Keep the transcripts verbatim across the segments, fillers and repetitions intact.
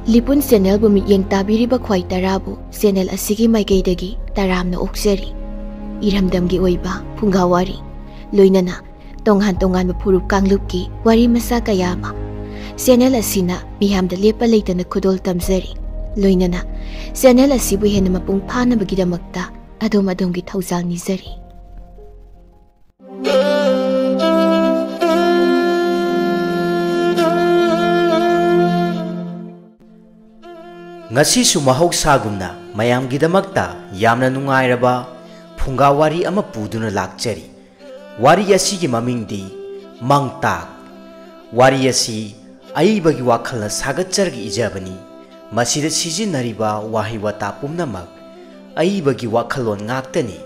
ꯂꯤꯄꯨꯟ ꯆꯦꯅꯦꯜꯕꯨ ꯃꯤꯠꯌꯦꯡ ꯇꯥꯕꯤꯔꯤꯕ ꯈ꯭ꯋꯥꯏ ꯇꯔꯥꯕꯨ ꯆꯦꯅꯦꯜ ꯑꯁꯤꯒꯤ ꯃꯥꯏꯀꯩꯗꯒꯤ ꯇꯔꯥꯝꯅ ꯑꯣꯛꯆꯔꯤ꯫ ꯏꯔꯝꯗꯝꯒꯤ ꯑꯣꯏꯕ ꯐꯨꯡꯒꯥ ꯋꯥꯔꯤ, ꯂꯣꯏꯅꯅ ꯇꯣꯉꯥꯟ ꯇꯣꯉꯥꯟꯕ ꯐꯨꯔꯨꯞ ꯀꯥꯡꯂꯨꯞꯀꯤ ꯋꯥꯔꯤ ꯃꯆꯥ ꯀꯌꯥ ꯑꯃ ꯆꯦꯅꯦꯜ ꯑꯁꯤꯅ ꯃꯤꯌꯥꯝꯗ ꯂꯦꯞꯄ ꯂꯩꯇꯅ ꯈꯨꯗꯣꯜ ꯇꯝꯖꯔꯤ꯫ ꯂꯣꯏꯅꯅ ꯆꯦꯅꯦꯜ ꯑꯁꯤꯕꯨ ꯍꯦꯟꯅ ꯃꯄꯨꯡ ꯐꯥꯅꯕꯒꯤꯗꯃꯛꯇ ꯑꯗꯣꯝ ꯑꯗꯣꯝꯒꯤ ꯊꯧꯖꯥꯜ ꯅꯤꯖꯔꯤ꯫ ꯉꯁꯤꯁꯨ ꯃꯍꯧꯁꯥꯒꯨꯝꯅ ꯃꯌꯥꯝꯒꯤꯗꯃꯛꯇ ꯌꯥꯝꯅ ꯅꯨꯡꯉꯥꯏꯔꯕ ꯐꯨꯡꯒꯥ ꯋꯥꯔꯤ ꯑꯃ ꯄꯨꯗꯨꯅ ꯂꯥꯛꯆꯔꯤ꯫ ꯋꯥꯔꯤ ꯑꯁꯤꯒꯤ ꯃꯃꯤꯡꯗꯤ ꯃꯪꯇꯥꯛ꯫ ꯋꯥꯔꯤ ꯑꯁꯤ ꯑꯏꯕꯒꯤ ꯋꯥꯈꯜꯅ ꯁꯥꯒꯠꯆꯔꯒ ꯏꯖꯕꯅꯤ꯫ ꯃꯁꯤꯗ ꯁꯤꯖꯤꯟꯅꯔꯤꯕ ꯋꯥꯍꯩ ꯋꯥꯇꯥ ꯄꯨꯝꯅꯃꯛ ꯑꯏꯕꯒꯤ ꯋꯥꯈꯜꯂꯣꯟ ꯉꯥꯛꯇꯅꯤ꯫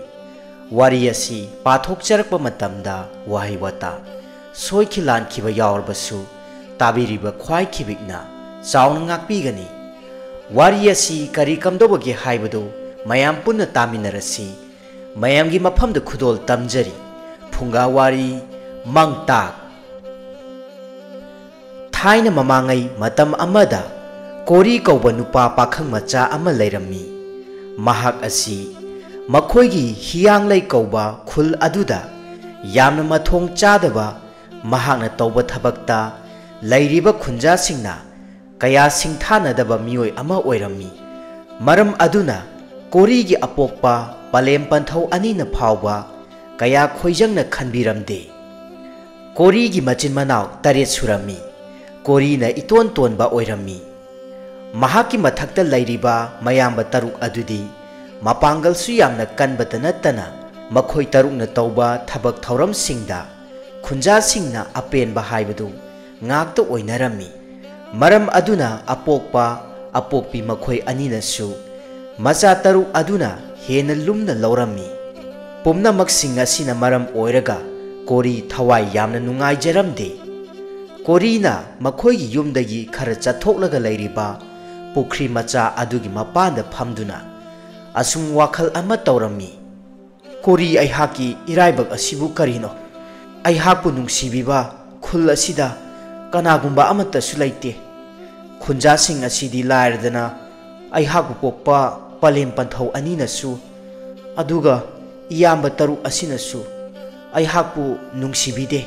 ꯋꯥꯔꯤ ꯑꯁꯤ ꯄꯥꯊꯣꯛꯆꯔꯛꯄ ꯃꯇꯝꯗ ꯋꯥꯍꯩ ꯋꯥꯇꯥ ꯁꯣꯏꯈꯤ ꯂꯥꯟꯈꯤꯕ ꯌꯥꯎꯔꯕꯁꯨ ꯇꯥꯕꯤꯔꯤꯕ ꯈ꯭ꯋꯥꯏ ꯈꯤꯕꯤꯛꯅ ꯆꯥꯎꯅ ꯉꯥꯛꯄꯤꯒꯅꯤ꯫ ꯋꯥꯔꯤ ꯑꯁꯤ ꯀꯔꯤ ꯀꯝꯗꯧꯕꯒꯦ ꯍꯥꯏꯕꯗꯨ ꯃꯌꯥꯝ ꯄꯨꯟꯅ ꯇꯥꯃꯤꯟꯅꯔꯁꯤ꯫ ꯃꯌꯥꯝꯒꯤ ꯃꯐꯝꯗ ꯈꯨꯗꯣꯜ ꯇꯝꯖꯔꯤ꯫ ꯐꯨꯡꯒꯥ ꯋꯥꯔꯤ ꯃꯪꯇꯥꯛ꯫ ꯊꯥꯏꯅ ꯃꯃꯥꯡꯉꯩ ꯃꯇꯝ ꯑꯃꯗ ꯀꯣꯔꯤ ꯀꯧꯕ ꯅꯨꯄꯥ ꯄꯥꯈꯪ ꯃꯆꯥ ꯑꯃ ꯂꯩꯔꯝꯃꯤ꯫ ꯃꯍꯥꯛ ꯑꯁꯤ ꯃꯈꯣꯏꯒꯤ ꯍꯤꯌꯥꯡꯂꯩ ꯀꯧꯕ ꯈꯨꯜ ꯑꯗꯨꯗ ꯌꯥꯝꯅ ꯃꯊꯣꯡ ꯆꯥꯗꯕ ꯃꯍꯥꯛꯅ ꯇꯧꯕ ꯊꯕꯛꯇ ꯂꯩꯔꯤꯕ ꯈꯨꯟꯖꯥꯁꯤꯡꯅ ꯀꯌꯥ ꯁꯤꯡꯊꯥꯅꯗꯕ ꯃꯤꯑꯣꯏ ꯑꯃ ꯑꯣꯏꯔꯝꯃꯤ꯫ ꯃꯔꯝ ꯑꯗꯨꯅ ꯀꯣꯔꯤꯒꯤ ꯑꯄꯣꯛꯄ ꯄꯂꯦꯝ ꯄꯟꯊꯧ ꯑꯅꯤꯅ ꯐꯥꯎꯕ ꯀꯌꯥ ꯈꯣꯏꯖꯪꯅ ꯈꯟꯕꯤꯔꯝꯗꯦ꯫ ꯀꯣꯔꯤꯒꯤ ꯃꯆꯤꯟ ꯃꯅꯥꯎ ꯇꯔꯦꯠ ꯁꯨꯔꯝꯃꯤ꯫ ꯀꯣꯔꯤꯅ ꯏꯇꯣꯟ ꯇꯣꯟꯕ ꯑꯣꯏꯔꯝꯃꯤ꯫ ꯃꯍꯥꯛꯀꯤ ꯃꯊꯛꯇ ꯂꯩꯔꯤꯕ ꯃꯌꯥꯝꯕ ꯇꯔꯨꯛ ꯑꯗꯨꯗꯤ ꯃꯄꯥꯡꯒꯜꯁꯨ ꯌꯥꯝꯅ ꯀꯟꯕꯇ ꯅꯠꯇꯅ ꯃꯈꯣꯏ ꯇꯔꯨꯛꯅ ꯇꯧꯕ ꯊꯕꯛ ꯊꯧꯔꯝꯁꯤꯡꯗ ꯈꯨꯟꯖꯥꯁꯤꯡꯅ ꯑꯄꯦꯟꯕ ꯍꯥꯏꯕꯗꯨ ꯉꯥꯛꯇ ꯑꯣꯏꯅꯔꯝꯃꯤ꯫ ꯃꯔꯝ ꯑꯗꯨꯅ ꯑꯄꯣꯛꯄ ꯑꯄꯣꯛꯄꯤ ꯃꯈꯣꯏ ꯑꯅꯤꯅꯁꯨ ꯃꯆꯥ ꯇꯔꯨꯛ ꯑꯗꯨꯅ ꯍꯦꯟꯅ ꯂꯨꯝꯅ ꯂꯧꯔꯝꯃꯤ꯫ ꯄꯨꯝꯅꯃꯛꯁꯤꯡ ꯑꯁꯤꯅ ꯃꯔꯝ ꯑꯣꯏꯔꯒ ꯀꯣꯔꯤ ꯊꯋꯥꯏ ꯌꯥꯝꯅ ꯅꯨꯡꯉꯥꯏꯖꯔꯝꯗꯦ꯫ ꯀꯣꯔꯤꯅ ꯃꯈꯣꯏꯒꯤ ꯌꯨꯝꯗꯒꯤ ꯈꯔ ꯆꯠꯊꯣꯛꯂꯒ ꯂꯩꯔꯤꯕ ꯄꯨꯈ꯭ꯔꯤ ꯃꯆꯥ ꯑꯗꯨꯒꯤ ꯃꯄꯥꯟꯗ ꯐꯝꯗꯨꯅ ꯑꯁꯨꯝ ꯋꯥꯈꯜ ꯑꯃ ꯇꯧꯔꯝꯃꯤ꯫ "ꯀꯣꯔꯤ, ꯑꯩꯍꯥꯛꯀꯤ ꯏꯔꯥꯏꯕꯛ ꯑꯁꯤꯕꯨ ꯀꯔꯤꯅꯣ? ꯑꯩꯍꯥꯛꯄꯨ ꯅꯨꯡꯁꯤꯕꯤꯕ ꯈꯨꯜ ꯑꯁꯤꯗ ꯀꯅꯥꯒꯨꯝꯕ ꯑꯃꯠꯇꯁꯨ ꯂꯩꯇꯦ꯫ ꯈꯨꯟꯖꯥꯁꯤꯡ ꯑꯁꯤꯗꯤ ꯂꯥꯏꯔꯗꯅ, ꯑꯩꯍꯥꯛꯄꯨ ꯄꯣꯛꯄ ꯄꯂꯦꯝ ꯄꯟꯊꯧ ꯑꯅꯤꯅꯁꯨ, ꯑꯗꯨꯒ ꯏꯌꯥꯝꯕ ꯇꯔꯨꯛ ꯑꯁꯤꯅꯁꯨ ꯑꯩꯍꯥꯛꯄꯨ ꯅꯨꯡꯁꯤꯕꯤꯗꯦ꯫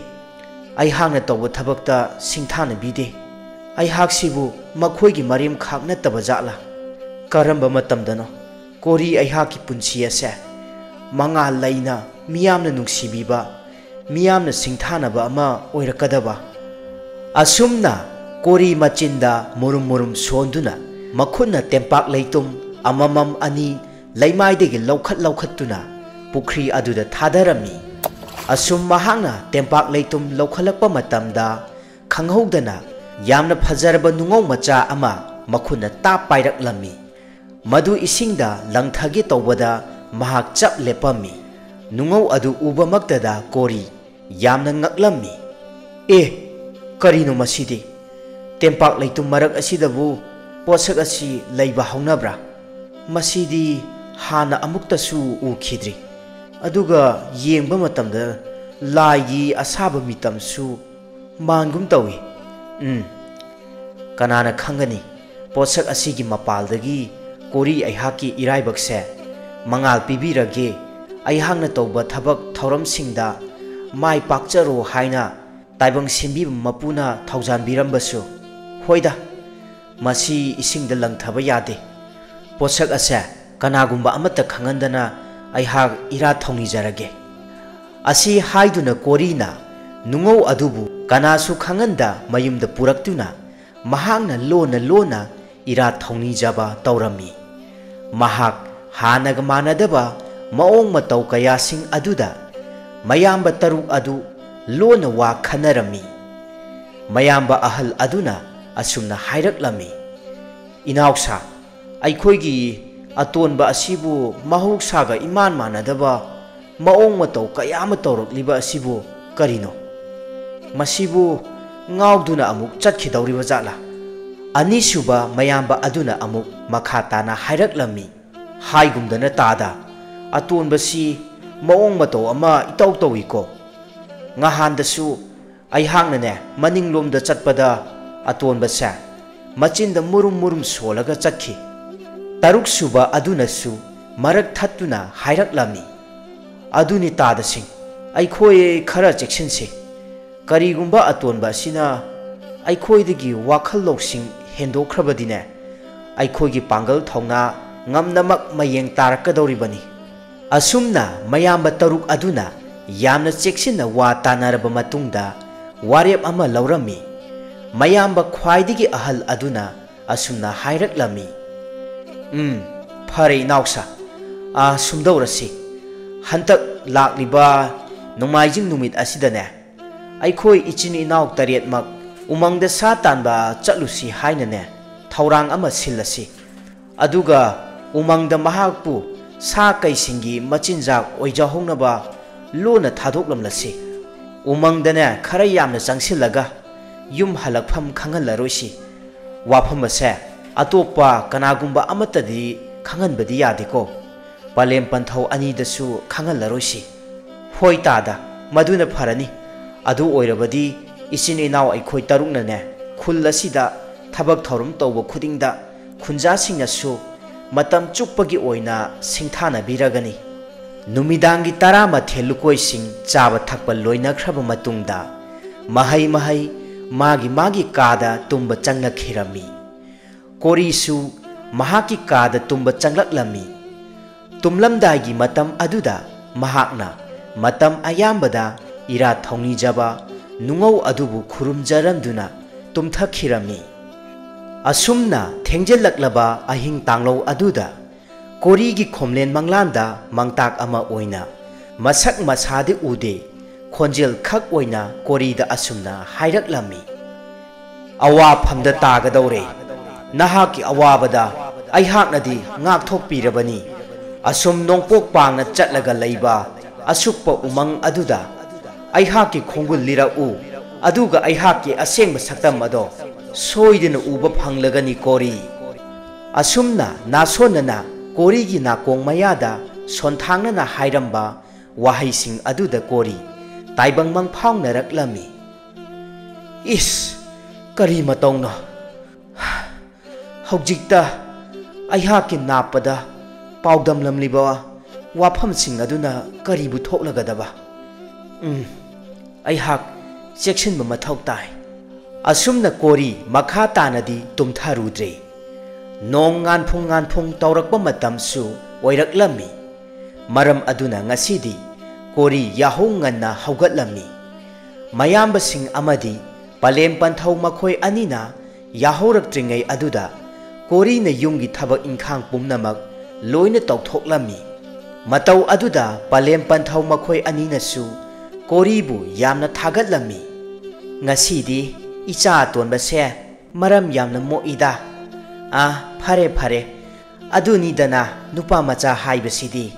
ꯑꯩꯍꯥꯛꯅ ꯇꯧꯕ ꯊꯕꯛꯇ ꯁꯤꯡꯊꯥꯅꯕꯤꯗꯦ꯫ ꯑꯩꯍꯥꯛꯁꯤꯕꯨ ꯃꯈꯣꯏꯒꯤ ꯃꯔꯦꯝꯈꯥꯛ ꯅꯠꯇꯕ ꯖꯥꯠꯂꯥ? ꯀꯔꯝꯕ ꯃꯇꯝꯗꯅꯣ ꯀꯣꯔꯤ ꯑꯩꯍꯥꯛꯀꯤ ꯄꯨꯟꯁꯤ ꯑꯁꯦ ꯃꯉꯥꯜ ꯂꯩꯅ, ꯃꯤꯌꯥꯝꯅ ꯅꯨꯡꯁꯤꯕꯤꯕ, ꯃꯤꯌꯥꯝꯅ ꯁꯤꯡꯊꯥꯅꯕ ꯑꯃ ꯑꯣꯏꯔꯛꯀꯗꯕ? ꯑꯁꯨꯝꯅ ꯀꯣꯔꯤ ꯃꯆꯤꯟꯗ ꯃꯨꯔꯨꯝ ꯃꯨꯔꯨꯝ ꯁꯣꯟꯗꯨꯅ, ꯃꯈꯨꯠꯅ ꯇꯦꯝꯄꯥꯛ ꯂꯩꯇꯨꯝ ꯑꯃꯃꯝ ꯑꯅꯤ ꯂꯩꯃꯥꯏꯗꯒꯤ ꯂꯧꯈꯠ ꯂꯧꯈꯠꯇꯨꯅ ꯄꯨꯈ꯭ꯔꯤ ꯑꯗꯨꯗ ꯊꯥꯗꯔꯝꯃꯤ꯫ ꯑꯁꯨꯝ ꯃꯍꯥꯛꯅ ꯇꯦꯝꯄꯥꯛ ꯂꯩꯇꯨꯝ ꯂꯧꯈꯠꯂꯛꯄ ꯃꯇꯝꯗ, ꯈꯪꯍꯧꯗꯅ ꯌꯥꯝꯅ ꯐꯖꯔꯕ ꯅꯨꯡꯉꯧ ꯃꯆꯥ ꯑꯃ ꯃꯈꯨꯠꯅ ꯇꯥꯞ ꯄꯥꯏꯔꯛꯂꯝꯃꯤ꯫ ꯃꯗꯨ ꯏꯁꯤꯡꯗ ꯂꯪꯊꯒꯦ ꯇꯧꯕꯗ ꯃꯍꯥꯛ ꯆꯞ ꯂꯦꯞꯄꯝꯃꯤ꯫ ꯅꯨꯡꯉꯧ ꯑꯗꯨ ꯎꯕꯃꯛꯇꯗ ꯀꯣꯔꯤ ꯌꯥꯝꯅ ꯉꯛꯂꯝꯃꯤ꯫ "ꯑꯦ, ꯀꯔꯤꯅꯣ ꯃꯁꯤꯗꯤ? ꯇꯦꯝꯄꯥꯛ ꯂꯩꯇꯨꯝ ꯃꯔꯛ ꯑꯁꯤꯗꯕꯨ ꯄꯣꯠꯁꯛ ꯑꯁꯤ ꯂꯩꯕ ꯍꯧꯅꯕ꯭ꯔꯥ? ꯃꯁꯤꯗꯤ ꯍꯥꯟꯅ ꯑꯃꯨꯛꯇꯁꯨ ꯎꯈꯤꯗ꯭ꯔꯤ꯫ ꯑꯗꯨꯒ ꯌꯦꯡꯕ ꯃꯇꯝꯗ ꯂꯥꯏꯒꯤ ꯑꯁꯥꯕ ꯃꯤꯇꯝꯁꯨ ꯃꯥꯟꯒꯨꯝ ꯇꯧꯏ꯫ ꯎꯝ, ꯀꯅꯥꯅ ꯈꯪꯒꯅꯤ? ꯄꯣꯠꯁꯛ ꯑꯁꯤꯒꯤ ꯃꯄꯥꯜꯗꯒꯤ ꯀꯣꯔꯤ ꯑꯩꯍꯥꯛꯀꯤ ꯏꯔꯥꯏꯕꯛꯁꯦ ꯃꯉꯥꯜ ꯄꯤꯕꯤꯔꯒꯦ, ꯑꯩꯍꯥꯛꯅ ꯇꯧꯕ ꯊꯕꯛ ꯊꯧꯔꯝꯁꯤꯡꯗ ꯃꯥꯏ ꯄꯥꯛꯆꯔꯣ ꯍꯥꯏꯅ ꯇꯥꯏꯕꯪ ꯁꯦꯝꯕꯤꯕ ꯃꯄꯨꯅ ꯊꯧꯖꯥꯟꯕꯤꯔꯝꯕꯁꯨ꯫ ꯍꯣꯏꯗ, ꯃꯁꯤ ꯏꯁꯤꯡꯗ ꯂꯪꯊꯕ ꯌꯥꯗꯦ꯫ ꯄꯣꯠꯁꯛ ꯑꯁꯦ ꯀꯅꯥꯒꯨꯝꯕ ꯑꯃꯠꯇ ꯈꯪꯍꯟꯗꯅ ꯑꯩꯍꯥꯛ ꯏꯔꯥꯠ ꯊꯧꯅꯤꯖꯔꯒꯦ"꯫ ꯑꯁꯤ ꯍꯥꯏꯗꯨꯅ ꯀꯣꯔꯤꯅ ꯅꯨꯡꯉꯧ ꯑꯗꯨꯕꯨ ꯀꯅꯥꯁꯨ ꯈꯪꯍꯟꯗ ꯃꯌꯨꯝꯗ ꯄꯨꯔꯛꯇꯨꯅ ꯃꯍꯥꯛꯅ ꯂꯣꯟꯅ ꯂꯣꯟꯅ ꯏꯔꯥꯠ ꯊꯧꯅꯤꯖꯕ ꯇꯧꯔꯝꯃꯤ꯫ ꯃꯍꯥꯛ ꯍꯥꯟꯅꯒ ꯃꯥꯟꯅꯗꯕ ꯃꯑꯣꯡ ꯃꯇꯧ ꯀꯌꯥꯁꯤꯡ ꯑꯗꯨꯗ ꯃꯌꯥꯝꯕ ꯇꯔꯨꯛ ꯑꯗꯨ ꯂꯣꯟꯅ ꯋꯥ ꯈꯟꯅꯔꯝꯃꯤ꯫ ꯃꯌꯥꯝꯕ ꯑꯍꯜ ꯑꯗꯨꯅ ꯑꯁꯨꯝꯅ ꯍꯥꯏꯔꯛꯂꯝꯃꯤ, "ꯏꯅꯥꯎꯁꯥ, ꯑꯩꯈꯣꯏꯒꯤ ꯑꯇꯣꯟꯕ ꯑꯁꯤꯕꯨ ꯃꯍꯧꯁꯥꯒ ꯏꯃꯥꯟ ꯃꯥꯟꯅꯗꯕ ꯃꯑꯣꯡ ꯃꯇꯧ ꯀꯌꯥ ꯑꯃ ꯇꯧꯔꯛꯂꯤꯕ ꯑꯁꯤꯕꯨ ꯀꯔꯤꯅꯣ? ꯃꯁꯤꯕꯨ ꯉꯥꯎꯗꯨꯅ ꯑꯃꯨꯛ ꯆꯠꯈꯤꯗꯧꯔꯤꯕ ꯖꯥꯠꯂꯥ?" ꯑꯅꯤꯁꯨꯕ ꯃꯌꯥꯝꯕ ꯑꯗꯨꯅ ꯑꯃꯨꯛ ꯃꯈꯥ ꯇꯥꯅ ꯍꯥꯏꯔꯛꯂꯝꯃꯤ, "ꯍꯥꯏꯒꯨꯝꯗꯅ ꯇꯥꯗ, ꯑꯇꯣꯟꯕꯁꯤ ꯃꯑꯣꯡ ꯃꯇꯧ ꯑꯃ ꯏꯇꯧ ꯇꯧꯏꯀꯣ꯫ ꯉꯍꯥꯟꯗꯁꯨ ꯑꯩꯍꯥꯛꯅꯅꯦ ꯃꯅꯤꯡꯂꯣꯝꯗ ꯆꯠꯄꯗ ꯑꯇꯣꯟꯕꯁꯦ ꯃꯆꯤꯟꯗ ꯃꯨꯔꯨꯝ ꯃꯨꯔꯨꯝ ꯁꯣꯜꯂꯒ ꯆꯠꯈꯤ꯫ ꯇꯔꯨꯛ ꯁꯨꯕ ꯑꯗꯨꯅꯁꯨ ꯃꯔꯛ ꯊꯠꯇꯨꯅ ꯍꯥꯏꯔꯛꯂꯝꯃꯤ, "ꯑꯗꯨꯅꯤ ꯇꯥꯗꯁꯤꯡ, ꯑꯩꯈꯣꯏ ꯈꯔ ꯆꯦꯛꯁꯤꯟꯁꯤ꯫ ꯀꯔꯤꯒꯨꯝꯕ ꯑꯇꯣꯟꯕ ꯑꯁꯤꯅ ꯑꯩꯈꯣꯏꯗꯒꯤ ꯋꯥꯈꯜ ꯂꯧꯁꯤꯡ ꯍꯦꯟꯗꯣꯛꯈ꯭ꯔꯕꯗꯤꯅꯦ, ꯑꯩꯈꯣꯏꯒꯤ ꯄꯥꯡꯒꯜ ꯊꯧꯅꯥ ꯉꯝꯅꯃꯛ ꯃꯌꯦꯡ ꯇꯥꯔꯛꯀꯗꯧꯔꯤꯕꯅꯤ"꯫ ꯑꯁꯨꯝꯅ ꯃꯌꯥꯝꯕ ꯇꯔꯨꯛ ꯑꯗꯨꯅ ꯌꯥꯝꯅ ꯆꯦꯛꯁꯤꯟꯅ ꯋꯥ ꯇꯥꯅꯔꯕ ꯃꯇꯨꯡꯗ ꯋꯥꯔꯦꯞ ꯑꯃ ꯂꯧꯔꯝꯃꯤ꯫ ꯃꯌꯥꯝꯕ ꯈ꯭ꯋꯥꯏꯗꯒꯤ ꯑꯍꯜ ꯑꯗꯨꯅ ꯑꯁꯨꯝꯅ ꯍꯥꯏꯔꯛꯂꯝꯃꯤ, "ꯎꯝ, ꯐꯔꯦ ꯏꯅꯥꯎꯁꯥ, ꯑꯥ, ꯁꯨꯝꯗꯧꯔꯁꯤ꯫ ꯍꯟꯗꯛ ꯂꯥꯛꯂꯤꯕ ꯅꯣꯡꯃꯥꯏꯖꯤꯡ ꯅꯨꯃꯤꯠ ꯑꯁꯤꯗꯅꯦ, ꯑꯩꯈꯣꯏ ꯏꯆꯤꯟ ꯏꯅꯥꯎ ꯇꯔꯦꯠꯃꯛ ꯎꯃꯪꯗ ꯁꯥ ꯇꯥꯟꯕ ꯆꯠꯂꯨꯁꯤ ꯍꯥꯏꯅꯅꯦ ꯊꯧꯔꯥꯡ ꯑꯃ ꯁꯤꯜꯂꯁꯤ꯫ ꯑꯗꯨꯒ ꯎꯃꯪꯗ ꯃꯍꯥꯛꯄꯨ ꯁꯥ ꯀꯩꯁꯤꯡꯒꯤ ꯃꯆꯤꯟꯖꯥꯛ ꯑꯣꯏꯖꯍꯧꯅꯕ ꯂꯣꯟꯅ ꯊꯥꯗꯣꯛꯂꯝꯂꯁꯤ꯫ ꯎꯃꯪꯗꯅꯦ ꯈꯔ ꯌꯥꯝꯅ ꯆꯪꯁꯤꯜꯂꯒ ꯌꯨꯝ ꯍꯜꯂꯛꯐꯝ ꯈꯪꯍꯜꯂꯔꯣꯏꯁꯤ꯫ ꯋꯥꯐꯝ ꯑꯁꯦ ꯑꯇꯣꯞꯄ ꯀꯅꯥꯒꯨꯝꯕ ꯑꯃꯠꯇꯗꯤ ꯈꯪꯍꯟꯕꯗꯤ ꯌꯥꯗꯦꯀꯣ꯫ ꯄꯂꯦꯝ ꯄꯟꯊꯧ ꯑꯅꯤꯗꯁꯨ ꯈꯪꯍꯜꯂꯔꯣꯏꯁꯤ"꯫ "ꯍꯣꯏ ꯇꯥꯗ, ꯃꯗꯨꯅ ꯐꯔꯅꯤ꯫ ꯑꯗꯨ ꯑꯣꯏꯔꯕꯗꯤ ꯏꯆꯤꯟ ꯏꯅꯥꯎ ꯑꯩꯈꯣꯏ ꯇꯔꯨꯛꯅꯅꯦ ꯈꯨꯜ ꯑꯁꯤꯗ ꯊꯕꯛ ꯊꯧꯔꯝ ꯇꯧꯕ ꯈꯨꯗꯤꯡꯗ ꯈꯨꯟꯖꯥꯁꯤꯡꯅꯁꯨ ꯃꯇꯝ ꯆꯨꯞꯄꯒꯤ ꯑꯣꯏꯅ ꯁꯤꯡꯊꯥꯅꯕꯤꯔꯒꯅꯤ"꯫ ꯅꯨꯃꯤꯗꯥꯡꯒꯤ ꯇꯔꯥꯃꯥꯊꯣꯏ ꯂꯨꯀꯣꯏꯁꯤꯡ ꯆꯥꯕ ꯊꯛꯄ ꯂꯣꯏꯅꯈ꯭ꯔꯕ ꯃꯇꯨꯡꯗ ꯃꯍꯩ ꯃꯍꯩ ꯃꯥꯒꯤ ꯃꯥꯒꯤ ꯀꯥꯗ ꯇꯨꯝꯕ ꯆꯪꯂꯛꯈꯤꯔꯝꯃꯤ꯫ ꯀꯣꯔꯤꯁꯨ ꯃꯍꯥꯛꯀꯤ ꯀꯥꯗ ꯇꯨꯝꯕ ꯆꯪꯂꯛꯂꯝꯃꯤ꯫ ꯇꯨꯝꯂꯝꯗꯥꯏꯒꯤ ꯃꯇꯝ ꯑꯗꯨꯗ ꯃꯍꯥꯛꯅ ꯃꯇꯝ ꯑꯌꯥꯝꯕꯗ ꯏꯔꯥꯠ ꯊꯧꯅꯤꯖꯕ ꯅꯨꯡꯉꯧ ꯑꯗꯨꯕꯨ ꯈꯨꯔꯨꯝꯖꯔꯝꯗꯨꯅ ꯇꯨꯝꯊꯈꯤꯔꯝꯃꯤ꯫ ꯑꯁꯨꯝꯅ ꯊꯦꯡꯖꯤꯜꯂꯛꯂꯕ ꯑꯍꯤꯡ ꯇꯥꯡꯂꯧ ꯑꯗꯨꯗ ꯀꯣꯔꯤꯒꯤ ꯈꯣꯝꯂꯦꯟ ꯃꯪꯂꯥꯟꯗ ꯃꯪꯇꯥꯛ ꯑꯃ ꯑꯣꯏꯅ ꯃꯁꯛ ꯃꯁꯥꯗꯤ ꯎꯗꯦ, ꯈꯣꯟꯖꯦꯜ ꯈꯛ ꯑꯣꯏꯅ ꯀꯣꯔꯤꯗ ꯑꯁꯨꯝꯅ ꯍꯥꯏꯔꯛꯂꯝꯃꯤ, "ꯑꯋꯥꯐꯝꯗ ꯇꯥꯒꯗꯧꯔꯦ꯫ ꯅꯍꯥꯛꯀꯤ ꯑꯋꯥꯕꯗ ꯑꯩꯍꯥꯛꯅꯗꯤ ꯉꯥꯛꯊꯣꯛꯄꯤꯔꯕꯅꯤ꯫ ꯑꯁꯨꯝ ꯅꯣꯡꯄꯣꯛ ꯄꯥꯡꯅ ꯆꯠꯂꯒ ꯂꯩꯕ ꯑꯁꯨꯛꯄ ꯎꯃꯪ ꯑꯗꯨꯗ ꯑꯩꯍꯥꯛꯀꯤ ꯈꯣꯡꯒꯨꯜ ꯂꯤꯔꯛꯎ, ꯑꯗꯨꯒ ꯑꯩꯍꯥꯛꯀꯤ ꯑꯁꯦꯡꯕ ꯁꯛꯇꯝ ꯑꯗꯣ ꯁꯣꯏꯗꯅ ꯎꯕ ꯐꯪꯂꯒꯅꯤ ꯀꯣꯔꯤ"꯫ ꯑꯁꯨꯝꯅ ꯅꯥꯁꯣꯟꯅꯅ ꯀꯣꯔꯤꯒꯤ ꯅꯥꯀꯣꯡ ꯃꯌꯥꯗ ꯁꯣꯟꯊꯥꯡꯅꯅ ꯍꯥꯏꯔꯝꯕ ꯋꯥꯍꯩꯁꯤꯡ ꯑꯗꯨꯗ ꯀꯣꯔꯤ ꯇꯥꯏꯕꯪ ꯃꯪꯐꯥꯎꯅꯔꯛꯂꯝꯃꯤ꯫ "ꯏꯁ, ꯀꯔꯤ ꯃꯇꯧꯅꯣ? ꯍꯧꯖꯤꯛꯇ ꯑꯩꯍꯥꯛꯀꯤ ꯅꯥꯞꯄꯗ ꯄꯥꯎꯗꯝꯂꯝꯂꯤꯕ ꯋꯥꯐꯝꯁꯤꯡ ꯑꯗꯨꯅ ꯀꯔꯤꯕꯨ ꯊꯣꯛꯂꯒꯗꯕ? ꯎꯝ, ꯑꯩꯍꯥꯛ ꯆꯦꯛꯁꯤꯟꯕ ꯃꯊꯧ ꯇꯥꯏ꯫ ꯑꯁꯨꯝꯅ ꯀꯣꯔꯤ ꯃꯈꯥ ꯇꯥꯅꯗꯤ ꯇꯨꯝꯊꯔꯨꯗ꯭ꯔꯦ꯫ ꯅꯣꯡ ꯉꯥꯟꯐꯨꯡ ꯉꯥꯟꯐꯨꯡ ꯇꯧꯔꯛꯄ ꯃꯇꯝꯁꯨ ꯑꯣꯏꯔꯛꯂꯝꯃꯤ꯫ ꯃꯔꯝ ꯑꯗꯨꯅ ꯉꯁꯤꯗꯤ ꯀꯣꯔꯤ ꯌꯥꯍꯧ ꯉꯟꯅ ꯍꯧꯒꯠꯂꯝꯃꯤ꯫ ꯃꯌꯥꯝꯕꯁꯤꯡ ꯑꯃꯗꯤ ꯄꯂꯦꯝ ꯄꯟꯊꯧ ꯃꯈꯣꯏ ꯑꯅꯤꯅ ꯌꯥꯍꯧꯔꯛꯇ꯭ꯔꯤꯉꯩ ꯑꯗꯨꯗ ꯀꯣꯔꯤꯅ ꯌꯨꯝꯒꯤ ꯊꯕꯛ ꯏꯪꯈꯥꯡ ꯄꯨꯝꯅꯃꯛ ꯂꯣꯏꯅ ꯇꯧꯊꯣꯛꯂꯝꯃꯤ꯫ ꯃꯇꯧ ꯑꯗꯨꯗ ꯄꯂꯦꯝ ꯄꯟꯊꯧ ꯃꯈꯣꯏ ꯑꯅꯤꯅꯁꯨ ꯀꯣꯔꯤꯕꯨ ꯌꯥꯝꯅ ꯊꯥꯒꯠꯂꯝꯃꯤ꯫ "ꯉꯁꯤꯗꯤ ꯏꯆꯥ ꯑꯇꯣꯟꯕꯁꯦ ꯃꯔꯝ ꯌꯥꯝꯅ ꯃꯣꯛꯏꯗ꯫ ꯑꯥ, ꯐꯔꯦ, ꯐꯔꯦ꯫ ꯑꯗꯨꯅꯤꯗꯅ ꯅꯨꯄꯥ ꯃꯆꯥ ꯍꯥꯏꯕꯁꯤꯗꯤ꯫"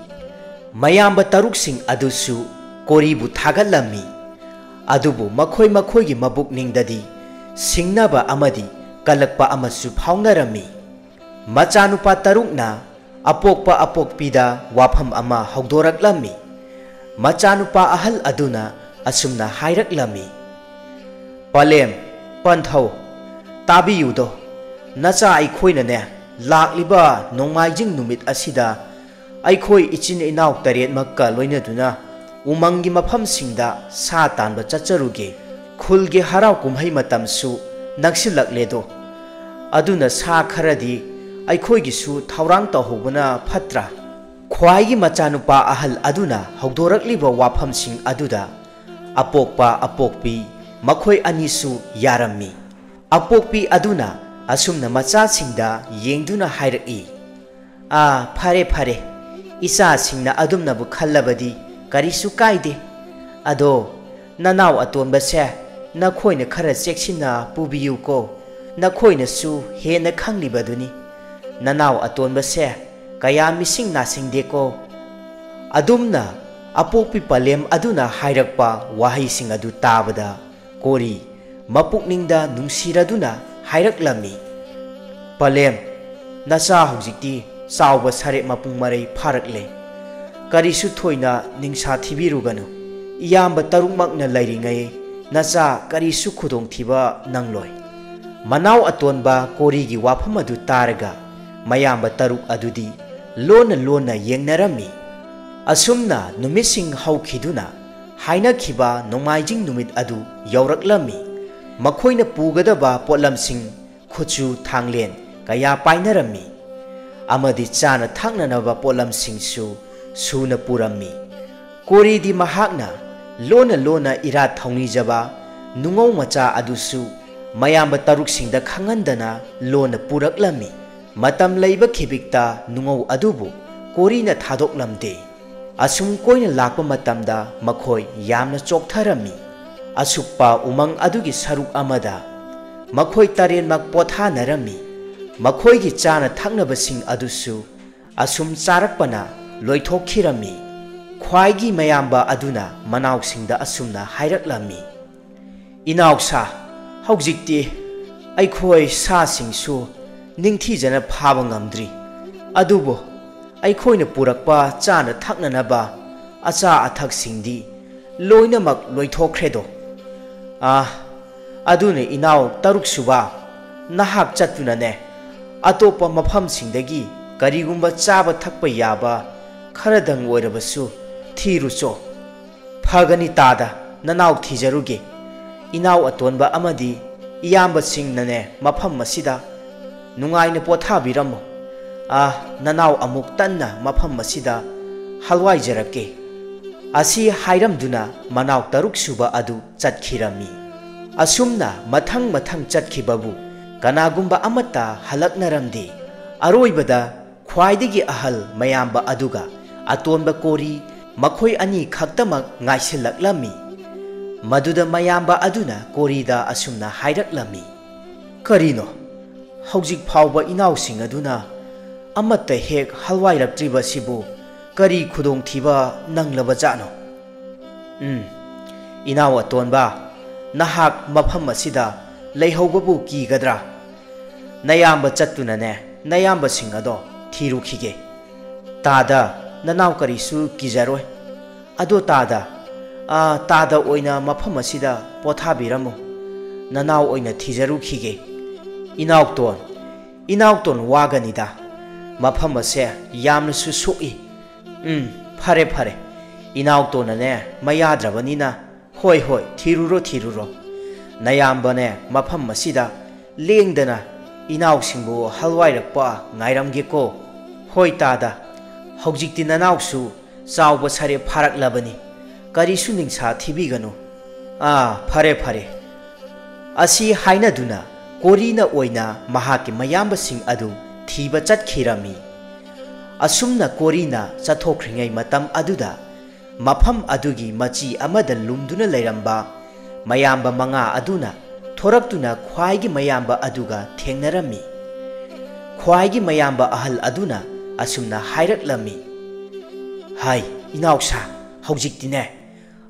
ꯃꯌꯥꯝꯕ ꯇꯔꯨꯛꯁꯤꯡ ꯑꯗꯨꯁꯨ ꯀꯣꯔꯤꯕꯨ ꯊꯥꯒꯠꯂꯝꯃꯤ꯫ ꯑꯗꯨꯕꯨ ꯃꯈꯣꯏ ꯃꯈꯣꯏꯒꯤ ꯃꯕꯨꯛꯅꯤꯡꯗꯗꯤ ꯁꯤꯡꯅꯕ ꯑꯃꯗꯤ ꯀꯜꯂꯛꯄ ꯑꯃꯁꯨ ꯐꯥꯎꯅꯔꯝꯃꯤ꯫ ꯃꯆꯥꯅꯨꯄꯥ ꯇꯔꯨꯛꯅ ꯑꯄꯣꯛꯄ ꯑꯄꯣꯛꯄꯤꯗ ꯋꯥꯐꯝ ꯑꯃ ꯍꯧꯗꯣꯔꯛꯂꯝꯃꯤ꯫ ꯃꯆꯥꯅꯨꯄꯥ ꯑꯍꯜ ꯑꯗꯨꯅ ꯑꯁꯨꯝꯅ ꯍꯥꯏꯔꯛꯂꯝꯃꯤ, "ꯄꯂꯦꯝ, ꯄꯟꯊꯧ, ꯇꯥꯕꯤꯌꯨꯗꯣ꯫ ꯅꯆꯥ ꯑꯩꯈꯣꯏꯅꯅꯦ, ꯂꯥꯛꯂꯤꯕ ꯅꯣꯡꯃꯥꯏꯖꯤꯡ ꯅꯨꯃꯤꯠ ꯑꯁꯤꯗ ꯑꯩꯈꯣꯏ ꯏꯆꯤꯟ ꯏꯅꯥꯎ ꯇꯔꯦꯠꯃꯛꯀ ꯂꯣꯏꯅꯗꯨꯅ ꯎꯃꯪꯒꯤ ꯃꯐꯝꯁꯤꯡꯗ ꯁꯥ ꯇꯥꯟꯕ ꯆꯠꯆꯔꯨꯒꯦ꯫ ꯈꯨꯜꯒꯤ ꯍꯔꯥꯎ ꯀꯨꯝꯍꯩ ꯃꯇꯝꯁꯨ ꯅꯛꯁꯤꯜꯂꯛꯂꯦꯗꯣ꯫ ꯑꯗꯨꯅ ꯁꯥ ꯈꯔꯗꯤ ꯑꯩꯈꯣꯏꯒꯤꯁꯨ ꯊꯧꯔꯥꯡ ꯇꯧꯍꯧꯕꯅ ꯐꯠꯇ꯭ꯔꯥ?" ꯈ꯭ꯋꯥꯏꯒꯤ ꯃꯆꯥꯅꯨꯄꯥ ꯑꯍꯜ ꯑꯗꯨꯅ ꯍꯧꯗꯣꯔꯛꯂꯤꯕ ꯋꯥꯐꯝꯁꯤꯡ ꯑꯗꯨꯗ ꯑꯄꯣꯛꯄ ꯑꯄꯣꯛꯄꯤ ꯃꯈꯣꯏ ꯑꯅꯤꯁꯨ ꯌꯥꯔꯝꯃꯤ꯫ ꯑꯄꯣꯛꯄꯤ ꯑꯗꯨꯅ ꯑꯁꯨꯝꯅ ꯃꯆꯥꯁꯤꯡꯗ ꯌꯦꯡꯗꯨꯅ ꯍꯥꯏꯔꯛꯏ, "ꯑꯥ, ꯐꯔꯦ, ꯐꯔꯦ꯫ ꯏꯆꯥꯁꯤꯡꯅ ꯑꯗꯨꯝꯅꯕꯨ ꯈꯜꯂꯕꯗꯤ ꯀꯔꯤꯁꯨ ꯀꯥꯏꯗꯦ꯫ ꯑꯗꯣ ꯅꯅꯥꯎ ꯑꯇꯣꯟꯕꯁꯦ ꯅꯈꯣꯏꯅ ꯈꯔ ꯆꯦꯛꯁꯤꯟꯅ ꯄꯨꯕꯤꯌꯨꯀꯣ꯫ ꯅꯈꯣꯏꯅꯁꯨ ꯍꯦꯟꯅ ꯈꯪꯂꯤꯕꯗꯨꯅꯤ꯫ ꯅꯅꯥꯎ ꯑꯇꯣꯟꯕꯁꯦ ꯀꯌꯥ ꯃꯤꯁꯤꯡ ꯅꯥꯁꯤꯡꯗꯦꯀꯣ꯫" ꯑꯗꯨꯝꯅ ꯑꯄꯣꯛꯄꯤ ꯄꯂꯦꯝ ꯑꯗꯨꯅ ꯍꯥꯏꯔꯛꯄ ꯋꯥꯍꯩꯁꯤꯡ ꯑꯗꯨ ꯇꯥꯕꯗ ꯀꯣꯔꯤ ꯃꯄꯨꯛꯅꯤꯡꯗ ꯅꯨꯡꯁꯤꯔꯗꯨꯅ ꯍꯥꯏꯔꯛꯂꯝꯃꯤ, "ꯄꯂꯦꯝ, ꯅꯆꯥ ꯍꯧꯖꯤꯛꯇꯤ ꯆꯥꯎꯕ ꯁꯥꯔꯦ, ꯃꯄꯨꯡ ꯃꯔꯩ ꯐꯥꯔꯛꯂꯦ꯫ ꯀꯔꯤꯁꯨ ꯊꯣꯏꯅ ꯅꯤꯡꯁꯥ ꯊꯤꯕꯤꯔꯨꯒꯅꯨ꯫ ꯏꯌꯥꯝꯕ ꯇꯔꯨꯛꯃꯛꯅ ꯂꯩꯔꯤꯉꯩ ꯅꯆꯥ ꯀꯔꯤꯁꯨ ꯈꯨꯗꯣꯡꯊꯤꯕ ꯅꯪꯂꯣꯏ꯫" ꯃꯅꯥꯎ ꯑꯇꯣꯟꯕ ꯀꯣꯔꯤꯒꯤ ꯋꯥꯐꯝ ꯑꯗꯨ ꯇꯥꯔꯒ ꯃꯌꯥꯝꯕ ꯇꯔꯨꯛ ꯑꯗꯨꯗꯤ ꯂꯣꯟꯅ ꯂꯣꯟꯅ ꯌꯦꯡꯅꯔꯝꯃꯤ꯫ ꯑꯁꯨꯝꯅ ꯅꯨꯃꯤꯠꯁꯤꯡ ꯍꯧꯈꯤꯗꯨꯅ ꯍꯥꯏꯅꯈꯤꯕ ꯅꯣꯡꯃꯥꯏꯖꯤꯡ ꯅꯨꯃꯤꯠ ꯑꯗꯨ ꯌꯧꯔꯛꯂꯝꯃꯤ꯫ ꯃꯈꯣꯏꯅ ꯄꯨꯒꯗꯕ ꯄꯣꯠꯂꯝꯁꯤꯡ, ꯈꯨꯠꯁꯨ ꯊꯥꯡꯂꯦꯟ ꯀꯌꯥ ꯄꯥꯏꯅꯔꯝꯃꯤ ꯑꯃꯗꯤ ꯆꯥꯅ ꯊꯛꯅꯅꯕ ꯄꯣꯠꯂꯝꯁꯤꯡꯁꯨ ꯁꯨꯅ ꯄꯨꯔꯝꯃꯤ꯫ ꯀꯣꯔꯤꯗꯤ ꯃꯍꯥꯛꯅ ꯂꯣꯟꯅ ꯂꯣꯟꯅ ꯏꯔꯥꯠ ꯊꯧꯅꯤꯖꯕ ꯅꯨꯡꯉꯧ ꯃꯆꯥ ꯑꯗꯨꯁꯨ ꯃꯌꯥꯝꯕ ꯇꯔꯨꯛꯁꯤꯡꯗ ꯈꯪꯍꯟꯗꯅ ꯂꯣꯟꯅ ꯄꯨꯔꯛꯂꯝꯃꯤ꯫ ꯃꯇꯝ ꯂꯩꯕ ꯈꯤꯕꯤꯛꯇ ꯅꯨꯡꯉꯧ ꯑꯗꯨꯕꯨ ꯀꯣꯔꯤꯅ ꯊꯥꯗꯣꯛꯂꯝꯗꯦ꯫ ꯑꯁꯨꯝ ꯀꯣꯏꯅ ꯂꯥꯛꯄ ꯃꯇꯝꯗ ꯃꯈꯣꯏ ꯌꯥꯝꯅ ꯆꯣꯛꯊꯔꯝꯃꯤ꯫ ꯑꯁꯨꯛꯄ ꯎꯃꯪ ꯑꯗꯨꯒꯤ ꯁꯔꯨꯛ ꯑꯃꯗ ꯃꯈꯣꯏ ꯇꯔꯦꯠꯃꯛ ꯄꯣꯊꯥꯅꯔꯝꯃꯤ꯫ ꯃꯈꯣꯏꯒꯤ ꯆꯥꯅ ꯊꯛꯅꯕꯁꯤꯡ ꯑꯗꯨꯁꯨ ꯑꯁꯨꯝ ꯆꯥꯔꯛꯄꯅ ꯂꯣꯏꯊꯣꯛꯈꯤꯔꯝꯃꯤ꯫ ꯈ꯭ꯋꯥꯏꯒꯤ ꯃꯌꯥꯝꯕ ꯑꯗꯨꯅ ꯃꯅꯥꯎꯁꯤꯡꯗ ꯑꯁꯨꯝꯅ ꯍꯥꯏꯔꯛꯂꯝꯃꯤ, "ꯏꯅꯥꯎꯁꯥ, ꯍꯧꯖꯤꯛꯇꯤ ꯑꯩꯈꯣꯏ ꯁꯥꯁꯤꯡꯁꯨ ꯅꯤꯡꯊꯤꯖꯅ ꯐꯥꯕ ꯉꯝꯗ꯭ꯔꯤ꯫ ꯑꯗꯨꯕꯨ ꯑꯩꯈꯣꯏꯅ ꯄꯨꯔꯛꯄ ꯆꯥꯅ ꯊꯛꯅꯅꯕ ꯑꯆꯥ ꯑꯊꯛꯁꯤꯡꯗꯤ ꯂꯣꯏꯅꯃꯛ ꯂꯣꯏꯊꯣꯛꯈ꯭ꯔꯦꯗꯣ꯫ ꯑꯥ, ꯑꯗꯨꯅ ꯏꯅꯥꯎ ꯇꯔꯨꯛꯁꯨꯕ, ꯅꯍꯥꯛ ꯆꯠꯇꯨꯅꯅꯦ, ꯑꯇꯣꯞꯄ ꯃꯐꯝꯁꯤꯡꯗꯒꯤ ꯀꯔꯤꯒꯨꯝꯕ ꯆꯥꯕ ꯊꯛꯄ ꯌꯥꯕ ꯈꯔꯗꯪ ꯑꯣꯏꯔꯕꯁꯨ ꯊꯤꯔꯨꯆꯣ꯫" "ꯐꯒꯅꯤ ꯇꯥꯗ, ꯅꯅꯥꯎ ꯊꯤꯖꯔꯨꯒꯦ꯫ ꯏꯅꯥꯎ ꯑꯇꯣꯟꯕ ꯑꯃꯗꯤ ꯏꯌꯥꯝꯕꯁꯤꯡꯅꯅꯦ ꯃꯐꯝ ꯑꯁꯤꯗ ꯅꯨꯡꯉꯥꯏꯅ ꯄꯣꯊꯥꯕꯤꯔꯝꯃꯨ꯫ ꯑꯥ, ꯅꯅꯥꯎ ꯑꯃꯨꯛ ꯇꯟꯅ ꯃꯐꯝ ꯑꯁꯤꯗ ꯍꯜꯋꯥꯏꯖꯔꯛꯀꯦ꯫" ꯑꯁꯤ ꯍꯥꯏꯔꯝꯗꯨꯅ ꯃꯅꯥꯎ ꯇꯔꯨꯛꯁꯨꯕ ꯑꯗꯨ ꯆꯠꯈꯤꯔꯝꯃꯤ꯫ ꯑꯁꯨꯝꯅ ꯃꯊꯪ ꯃꯊꯪ ꯆꯠꯈꯤꯕꯕꯨ ꯀꯅꯥꯒꯨꯝꯕ ꯑꯃꯠꯇ ꯍꯜꯂꯛꯅꯔꯝꯗꯦ꯫ ꯑꯔꯣꯏꯕꯗ ꯈ꯭ꯋꯥꯏꯗꯒꯤ ꯑꯍꯜ ꯃꯌꯥꯝꯕ ꯑꯗꯨꯒ ꯑꯇꯣꯟꯕ ꯀꯣꯔꯤ, ꯃꯈꯣꯏ ꯑꯅꯤ ꯈꯛꯇꯃꯛ ꯉꯥꯏꯁꯤꯜꯂꯛꯂꯝꯃꯤ꯫ ꯃꯗꯨꯗ ꯃꯌꯥꯝꯕ ꯑꯗꯨꯅ ꯀꯣꯔꯤꯗ ꯑꯁꯨꯝꯅ ꯍꯥꯏꯔꯛꯂꯝꯃꯤ, "ꯀꯔꯤꯅꯣ? ꯍꯧꯖꯤꯛ ꯐꯥꯎꯕ ꯏꯅꯥꯎꯁꯤꯡ ꯑꯗꯨꯅ ꯑꯃꯠꯇ ꯍꯦꯛ ꯍꯜꯋꯥꯏꯔꯛꯇ꯭ꯔꯤꯕꯁꯤꯕꯨ ꯀꯔꯤ ꯈꯨꯗꯣꯡꯊꯤꯕ ꯅꯪꯂꯕꯖꯥꯠꯅꯣ?" "ꯎꯝ, ꯏꯅꯥꯎ ꯑꯇꯣꯟꯕ, ꯅꯍꯥꯛ ꯃꯐꯝ ꯑꯁꯤꯗ ꯂꯩꯍꯧꯕꯕꯨ ꯀꯤꯒꯗ꯭ꯔꯥ? ꯅꯌꯥꯝꯕ ꯆꯠꯇꯨꯅꯅꯦ, ꯅꯌꯥꯝꯕꯁꯤꯡ ꯑꯗꯣ ꯊꯤꯔꯨꯈꯤꯒꯦ꯫" "ꯇꯥꯗ, ꯅꯅꯥꯎ ꯀꯔꯤꯁꯨ ꯀꯤꯖꯔꯣꯏ꯫ ꯑꯗꯣ ꯇꯥꯗ, ꯑꯥ, ꯇꯥꯗ ꯑꯣꯏꯅ ꯃꯐꯝ ꯑꯁꯤꯗ ꯄꯣꯊꯥꯕꯤꯔꯝꯃꯨ꯫ ꯅꯅꯥꯎ ꯑꯣꯏꯅ ꯊꯤꯖꯔꯨꯈꯤꯒꯦ꯫" "ꯏꯅꯥꯎꯇꯣꯟ, ꯏꯅꯥꯎꯇꯣꯟ ꯋꯥꯒꯅꯤꯗ꯫ ꯃꯐꯝ ꯑꯁꯦ ꯌꯥꯝꯅꯁꯨ ꯁꯣꯛꯏ꯫ ꯎꯝ, ꯐꯔꯦ, ꯐꯔꯦ꯫ ꯏꯅꯥꯎꯇꯣꯟꯅꯅꯦ ꯃꯌꯥꯗ꯭ꯔꯕꯅꯤꯅ, ꯍꯣꯏ, ꯍꯣꯏ, ꯊꯤꯔꯨꯔꯣ, ꯊꯤꯔꯨꯔꯣ꯫ ꯅꯌꯥꯝꯕꯅꯦ ꯃꯐꯝ ꯑꯁꯤꯗ ꯂꯦꯡꯗꯅ ꯏꯅꯥꯎꯁꯤꯡꯕꯨ ꯍꯜꯋꯥꯏꯔꯛꯄ ꯉꯥꯏꯔꯝꯒꯦꯀꯣ꯫ ꯍꯣꯏ ꯇꯥꯗ, ꯍꯧꯖꯤꯛꯇꯤ ꯅꯅꯥꯎꯁꯨ ꯆꯥꯎꯕ ꯁꯥꯔꯦ ꯐꯥꯔꯛꯂꯕꯅꯤ꯫ ꯀꯔꯤꯁꯨ ꯅꯤꯡꯁꯥ ꯊꯤꯕꯤꯒꯅꯨ꯫ ꯑꯥ, ꯐꯔꯦ, ꯐꯔꯦ꯫" ꯑꯁꯤ ꯍꯥꯏꯅꯗꯨꯅ ꯀꯣꯔꯤꯅ ꯑꯣꯏꯅ ꯃꯍꯥꯛꯀꯤ ꯃꯌꯥꯝꯕꯁꯤꯡ ꯑꯗꯨ ꯊꯤꯕ ꯆꯠꯈꯤꯔꯝꯃꯤ꯫ ꯑꯁꯨꯝꯅ ꯀꯣꯔꯤꯅ ꯆꯠꯊꯣꯛꯈ꯭ꯔꯤꯉꯩ ꯃꯇꯝ ꯑꯗꯨꯗ ꯃꯐꯝ ꯑꯗꯨꯒꯤ ꯃꯆꯤ ꯑꯃꯗ ꯂꯨꯝꯗꯨꯅ ꯂꯩꯔꯝꯕ ꯃꯌꯥꯝꯕ ꯃꯉꯥ ꯑꯗꯨꯅ ꯊꯣꯔꯛꯇꯨꯅ ꯈ꯭ꯋꯥꯏꯒꯤ ꯃꯌꯥꯝꯕ ꯑꯗꯨꯒ ꯊꯦꯡꯅꯔꯝꯃꯤ꯫ ꯈ꯭ꯋꯥꯏꯒꯤ ꯃꯌꯥꯝꯕ ꯑꯍꯜ ꯑꯗꯨꯅ ꯑꯁꯨꯝꯅ ꯍꯥꯏꯔꯛꯂꯝꯃꯤ, "ꯍꯥꯏ, ꯏꯅꯥꯎꯁꯥ, ꯍꯧꯖꯤꯛꯇꯤꯅꯦ,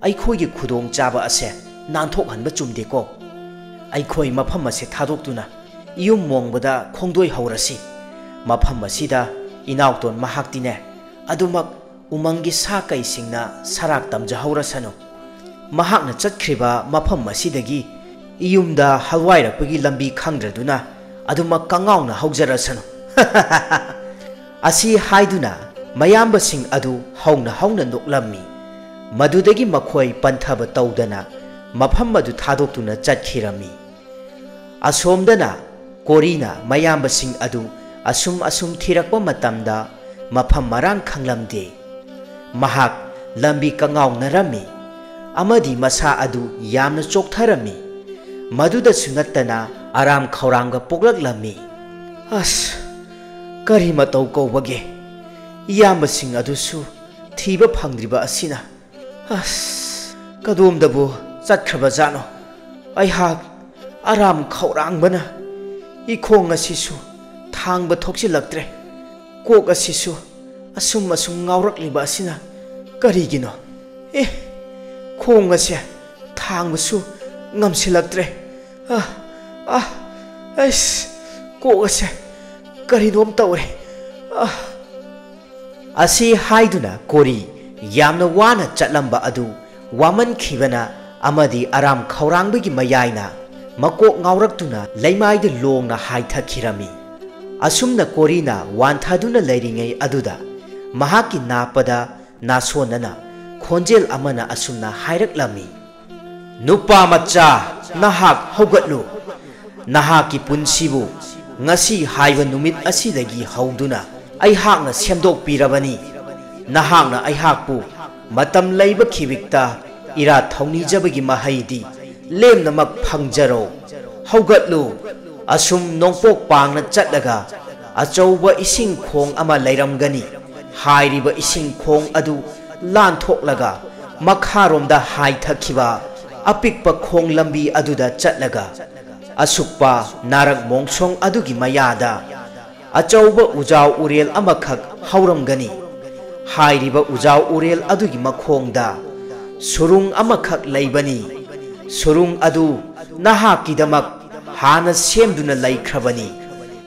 ꯑꯩꯈꯣꯏꯒꯤ ꯈꯨꯗꯣꯡꯆꯥꯕ ꯑꯁꯦ ꯅꯥꯟꯊꯣꯛꯍꯟꯕ ꯆꯨꯝꯗꯦꯀꯣ꯫ ꯑꯩꯈꯣꯏ ꯃꯐꯝ ꯑꯁꯦ ꯊꯥꯗꯣꯛꯇꯨꯅ ꯏꯌꯨꯝ ꯃꯣꯡꯕꯗ ꯈꯣꯡꯗꯣꯏ ꯍꯧꯔꯁꯤ꯫ ꯃꯐꯝ ꯑꯁꯤꯗ ꯏꯅꯥꯎꯇꯣꯟ ꯃꯍꯥꯛꯇꯤꯅꯦ ꯑꯗꯨꯃꯛ ꯎꯃꯪꯒꯤ ꯁꯥ ꯀꯩꯁꯤꯡꯅ ꯁꯔꯥꯛ ꯇꯝꯖꯍꯧꯔꯁꯅꯨ꯫ ꯃꯍꯥꯛꯅ ꯆꯠꯈ꯭ꯔꯤꯕ ꯃꯐꯝ ꯑꯁꯤꯗꯒꯤ ꯏꯌꯨꯝꯗ ꯍꯜꯋꯥꯏꯔꯛꯄꯒꯤ ꯂꯝꯕꯤ ꯈꯪꯗ꯭ꯔꯗꯨꯅ ꯑꯗꯨꯃꯛ ꯀꯉꯥꯎꯅ ꯍꯧꯖꯔꯁꯅꯨ꯫" ꯑꯁꯤ ꯍꯥꯏꯗꯨꯅ ꯃꯌꯥꯝꯕꯁꯤꯡ ꯑꯗꯨ ꯍꯧꯅ ꯍꯧꯅ ꯅꯣꯛꯂꯝꯃꯤ꯫ ꯃꯗꯨꯗꯒꯤ ꯃꯈꯣꯏ ꯄꯟꯊꯕ ꯇꯧꯗꯅ ꯃꯐꯝ ꯑꯗꯨ ꯊꯥꯗꯣꯛꯇꯨꯅ ꯆꯠꯈꯤꯔꯝꯃꯤ꯫ ꯑꯁꯣꯝꯗꯅ ꯀꯣꯔꯤꯅ ꯃꯌꯥꯝꯕꯁꯤꯡ ꯑꯗꯨ ꯑꯁꯨꯝ ꯑꯁꯨꯝ ꯊꯤꯔꯛꯄ ꯃꯇꯝꯗ ꯃꯐꯝ ꯃꯔꯥꯡ ꯈꯪꯂꯝꯗꯦ꯫ ꯃꯍꯥꯛ ꯂꯝꯕꯤ ꯀꯉꯥꯎꯅꯔꯝꯃꯤ ꯑꯃꯗꯤ ꯃꯁꯥ ꯑꯗꯨ ꯌꯥꯝꯅ ꯆꯣꯛꯊꯔꯝꯃꯤ꯫ ꯃꯗꯨꯗꯁꯨ ꯅꯠꯇꯅ ꯑꯔꯥꯝ ꯈꯧꯔꯥꯡꯕ ꯄꯣꯛꯂꯛꯂꯝꯃꯤ꯫ "ꯑꯁ, ꯀꯔꯤ ꯃꯇꯧ ꯀꯧꯕꯒꯦ? ꯏꯌꯥꯝꯕꯁꯤꯡ ꯑꯗꯨꯁꯨ ꯊꯤꯕ ꯐꯪꯗ꯭ꯔꯤꯕ ꯑꯁꯤꯅ꯫ ꯑꯁ, ꯀꯗꯣꯝꯗꯕꯨ ꯆꯠꯈ꯭ꯔꯕꯖꯥꯠꯅꯣ? ꯑꯩꯍꯥꯛ ꯑꯔꯥꯝ ꯈꯧꯔꯥꯡꯕꯅ ꯏꯈꯣꯡ ꯑꯁꯤꯁꯨ ꯊꯥꯡꯕ ꯊꯣꯛꯆꯤꯜꯂꯛꯇ꯭ꯔꯦ꯫ ꯀꯣꯛ ꯑꯁꯤꯁꯨ ꯑꯁꯨꯝ ꯑꯁꯨꯝ ꯉꯥꯎꯔꯛꯂꯤꯕ ꯑꯁꯤꯅ ꯀꯔꯤꯒꯤꯅꯣ? ꯑꯦ, ꯈꯣꯡ ꯑꯁꯦ ꯊꯥꯡꯕꯁꯨ ꯉꯝꯁꯤꯜꯂꯛꯇ꯭ꯔꯦ꯫ ꯑ, ꯑ, ꯑꯩꯁ, ꯀꯣꯛ ꯑꯁꯦ ꯀꯔꯤꯅꯣꯝ ꯇꯧꯔꯦ꯫ ꯑ꯫" ꯑꯁꯤ ꯍꯥꯏꯗꯨꯅ ꯀꯣꯔꯤ ꯌꯥꯝꯅ ꯋꯥꯅ ꯆꯠꯂꯝꯕ ꯑꯗꯨ ꯋꯥꯃꯟꯈꯤꯕꯅ ꯑꯃꯗꯤ ꯑꯔꯥꯝ ꯈꯧꯔꯥꯡꯕꯒꯤ ꯃꯌꯥꯏꯅ ꯃꯀꯣꯛ ꯉꯥꯎꯔꯛꯇꯨꯅ ꯂꯩꯃꯥꯏꯗ ꯂꯣꯡꯅ ꯍꯥꯏꯊꯈꯤꯔꯝꯃꯤ꯫ ꯑꯁꯨꯝꯅ ꯀꯣꯔꯤꯅ ꯋꯥꯟꯊꯗꯨꯅ ꯂꯩꯔꯤꯉꯩ ꯑꯗꯨꯗ ꯃꯍꯥꯛꯀꯤ ꯅꯥꯞꯄꯗ ꯅꯥꯁꯣꯟꯅꯅ ꯈꯣꯟꯖꯦꯜ ꯑꯃꯅ ꯑꯁꯨꯝꯅ ꯍꯥꯏꯔꯛꯂꯝꯃꯤ, "ꯅꯨꯄꯥ ꯃꯆꯥ, ꯅꯍꯥꯛ ꯍꯧꯒꯠꯂꯨ꯫ ꯅꯍꯥꯛꯀꯤ ꯄꯨꯟꯁꯤꯕꯨ ꯉꯁꯤ ꯍꯥꯏꯕ ꯅꯨꯃꯤꯠ ꯑꯁꯤꯗꯒꯤ ꯍꯧꯗꯨꯅ ꯑꯩꯍꯥꯛꯅ ꯁꯦꯝꯗꯣꯛꯄꯤꯔꯕꯅꯤ꯫ ꯅꯍꯥꯛꯅ ꯑꯩꯍꯥꯛꯄꯨ ꯃꯇꯝ ꯂꯩꯕ ꯈꯤꯕꯤꯛꯇ ꯏꯔꯥꯠ ꯊꯧꯅꯤꯖꯕꯒꯤ ꯃꯍꯩꯗꯤ ꯂꯦꯝꯅꯃꯛ ꯐꯪꯖꯔꯣ꯫ ꯍꯧꯒꯠꯂꯨ꯫" ꯑꯁꯨꯝ ꯅꯣꯡꯄꯣꯛ ꯄꯥꯡꯅ ꯆꯠꯂꯒ ꯑꯆꯧꯕ ꯏꯁꯤꯡ ꯈꯣꯡ ꯑꯃ ꯂꯩꯔꯝꯒꯅꯤ꯫ ꯍꯥꯏꯔꯤꯕ ꯏꯁꯤꯡ ꯈꯣꯡ ꯑꯗꯨ ꯂꯥꯟꯊꯣꯛꯂꯒ ꯃꯈꯥꯔꯣꯝꯗ ꯍꯥꯏꯊꯈꯤꯕ ꯑꯄꯤꯛꯄ ꯈꯣꯡ ꯂꯝꯕꯤ ꯑꯗꯨꯗ ꯆꯠꯂꯒ ꯑꯁꯨꯛꯄ ꯅꯥꯔꯛ ꯃꯣꯡꯁꯣꯡ ꯑꯗꯨꯒꯤ ꯃꯌꯥꯗ ꯑꯆꯧꯕ ꯎꯖꯥꯎ ꯎꯔꯦꯜ ꯑꯃꯈꯛ ꯍꯧꯔꯝꯒꯅꯤ꯫ ꯍꯥꯏꯔꯤꯕ ꯎꯖꯥꯎ ꯎꯔꯦꯜ ꯑꯗꯨꯒꯤ ꯃꯈꯣꯡꯗ ꯁꯨꯔꯨꯡ ꯑꯃꯈꯛ ꯂꯩꯕꯅꯤ꯫ ꯁꯨꯔꯨꯡ ꯑꯗꯨ ꯅꯍꯥꯛꯀꯤꯗꯃꯛ ꯍꯥꯟꯅ ꯁꯦꯝꯗꯨꯅ ꯂꯩꯈ꯭ꯔꯕꯅꯤ꯫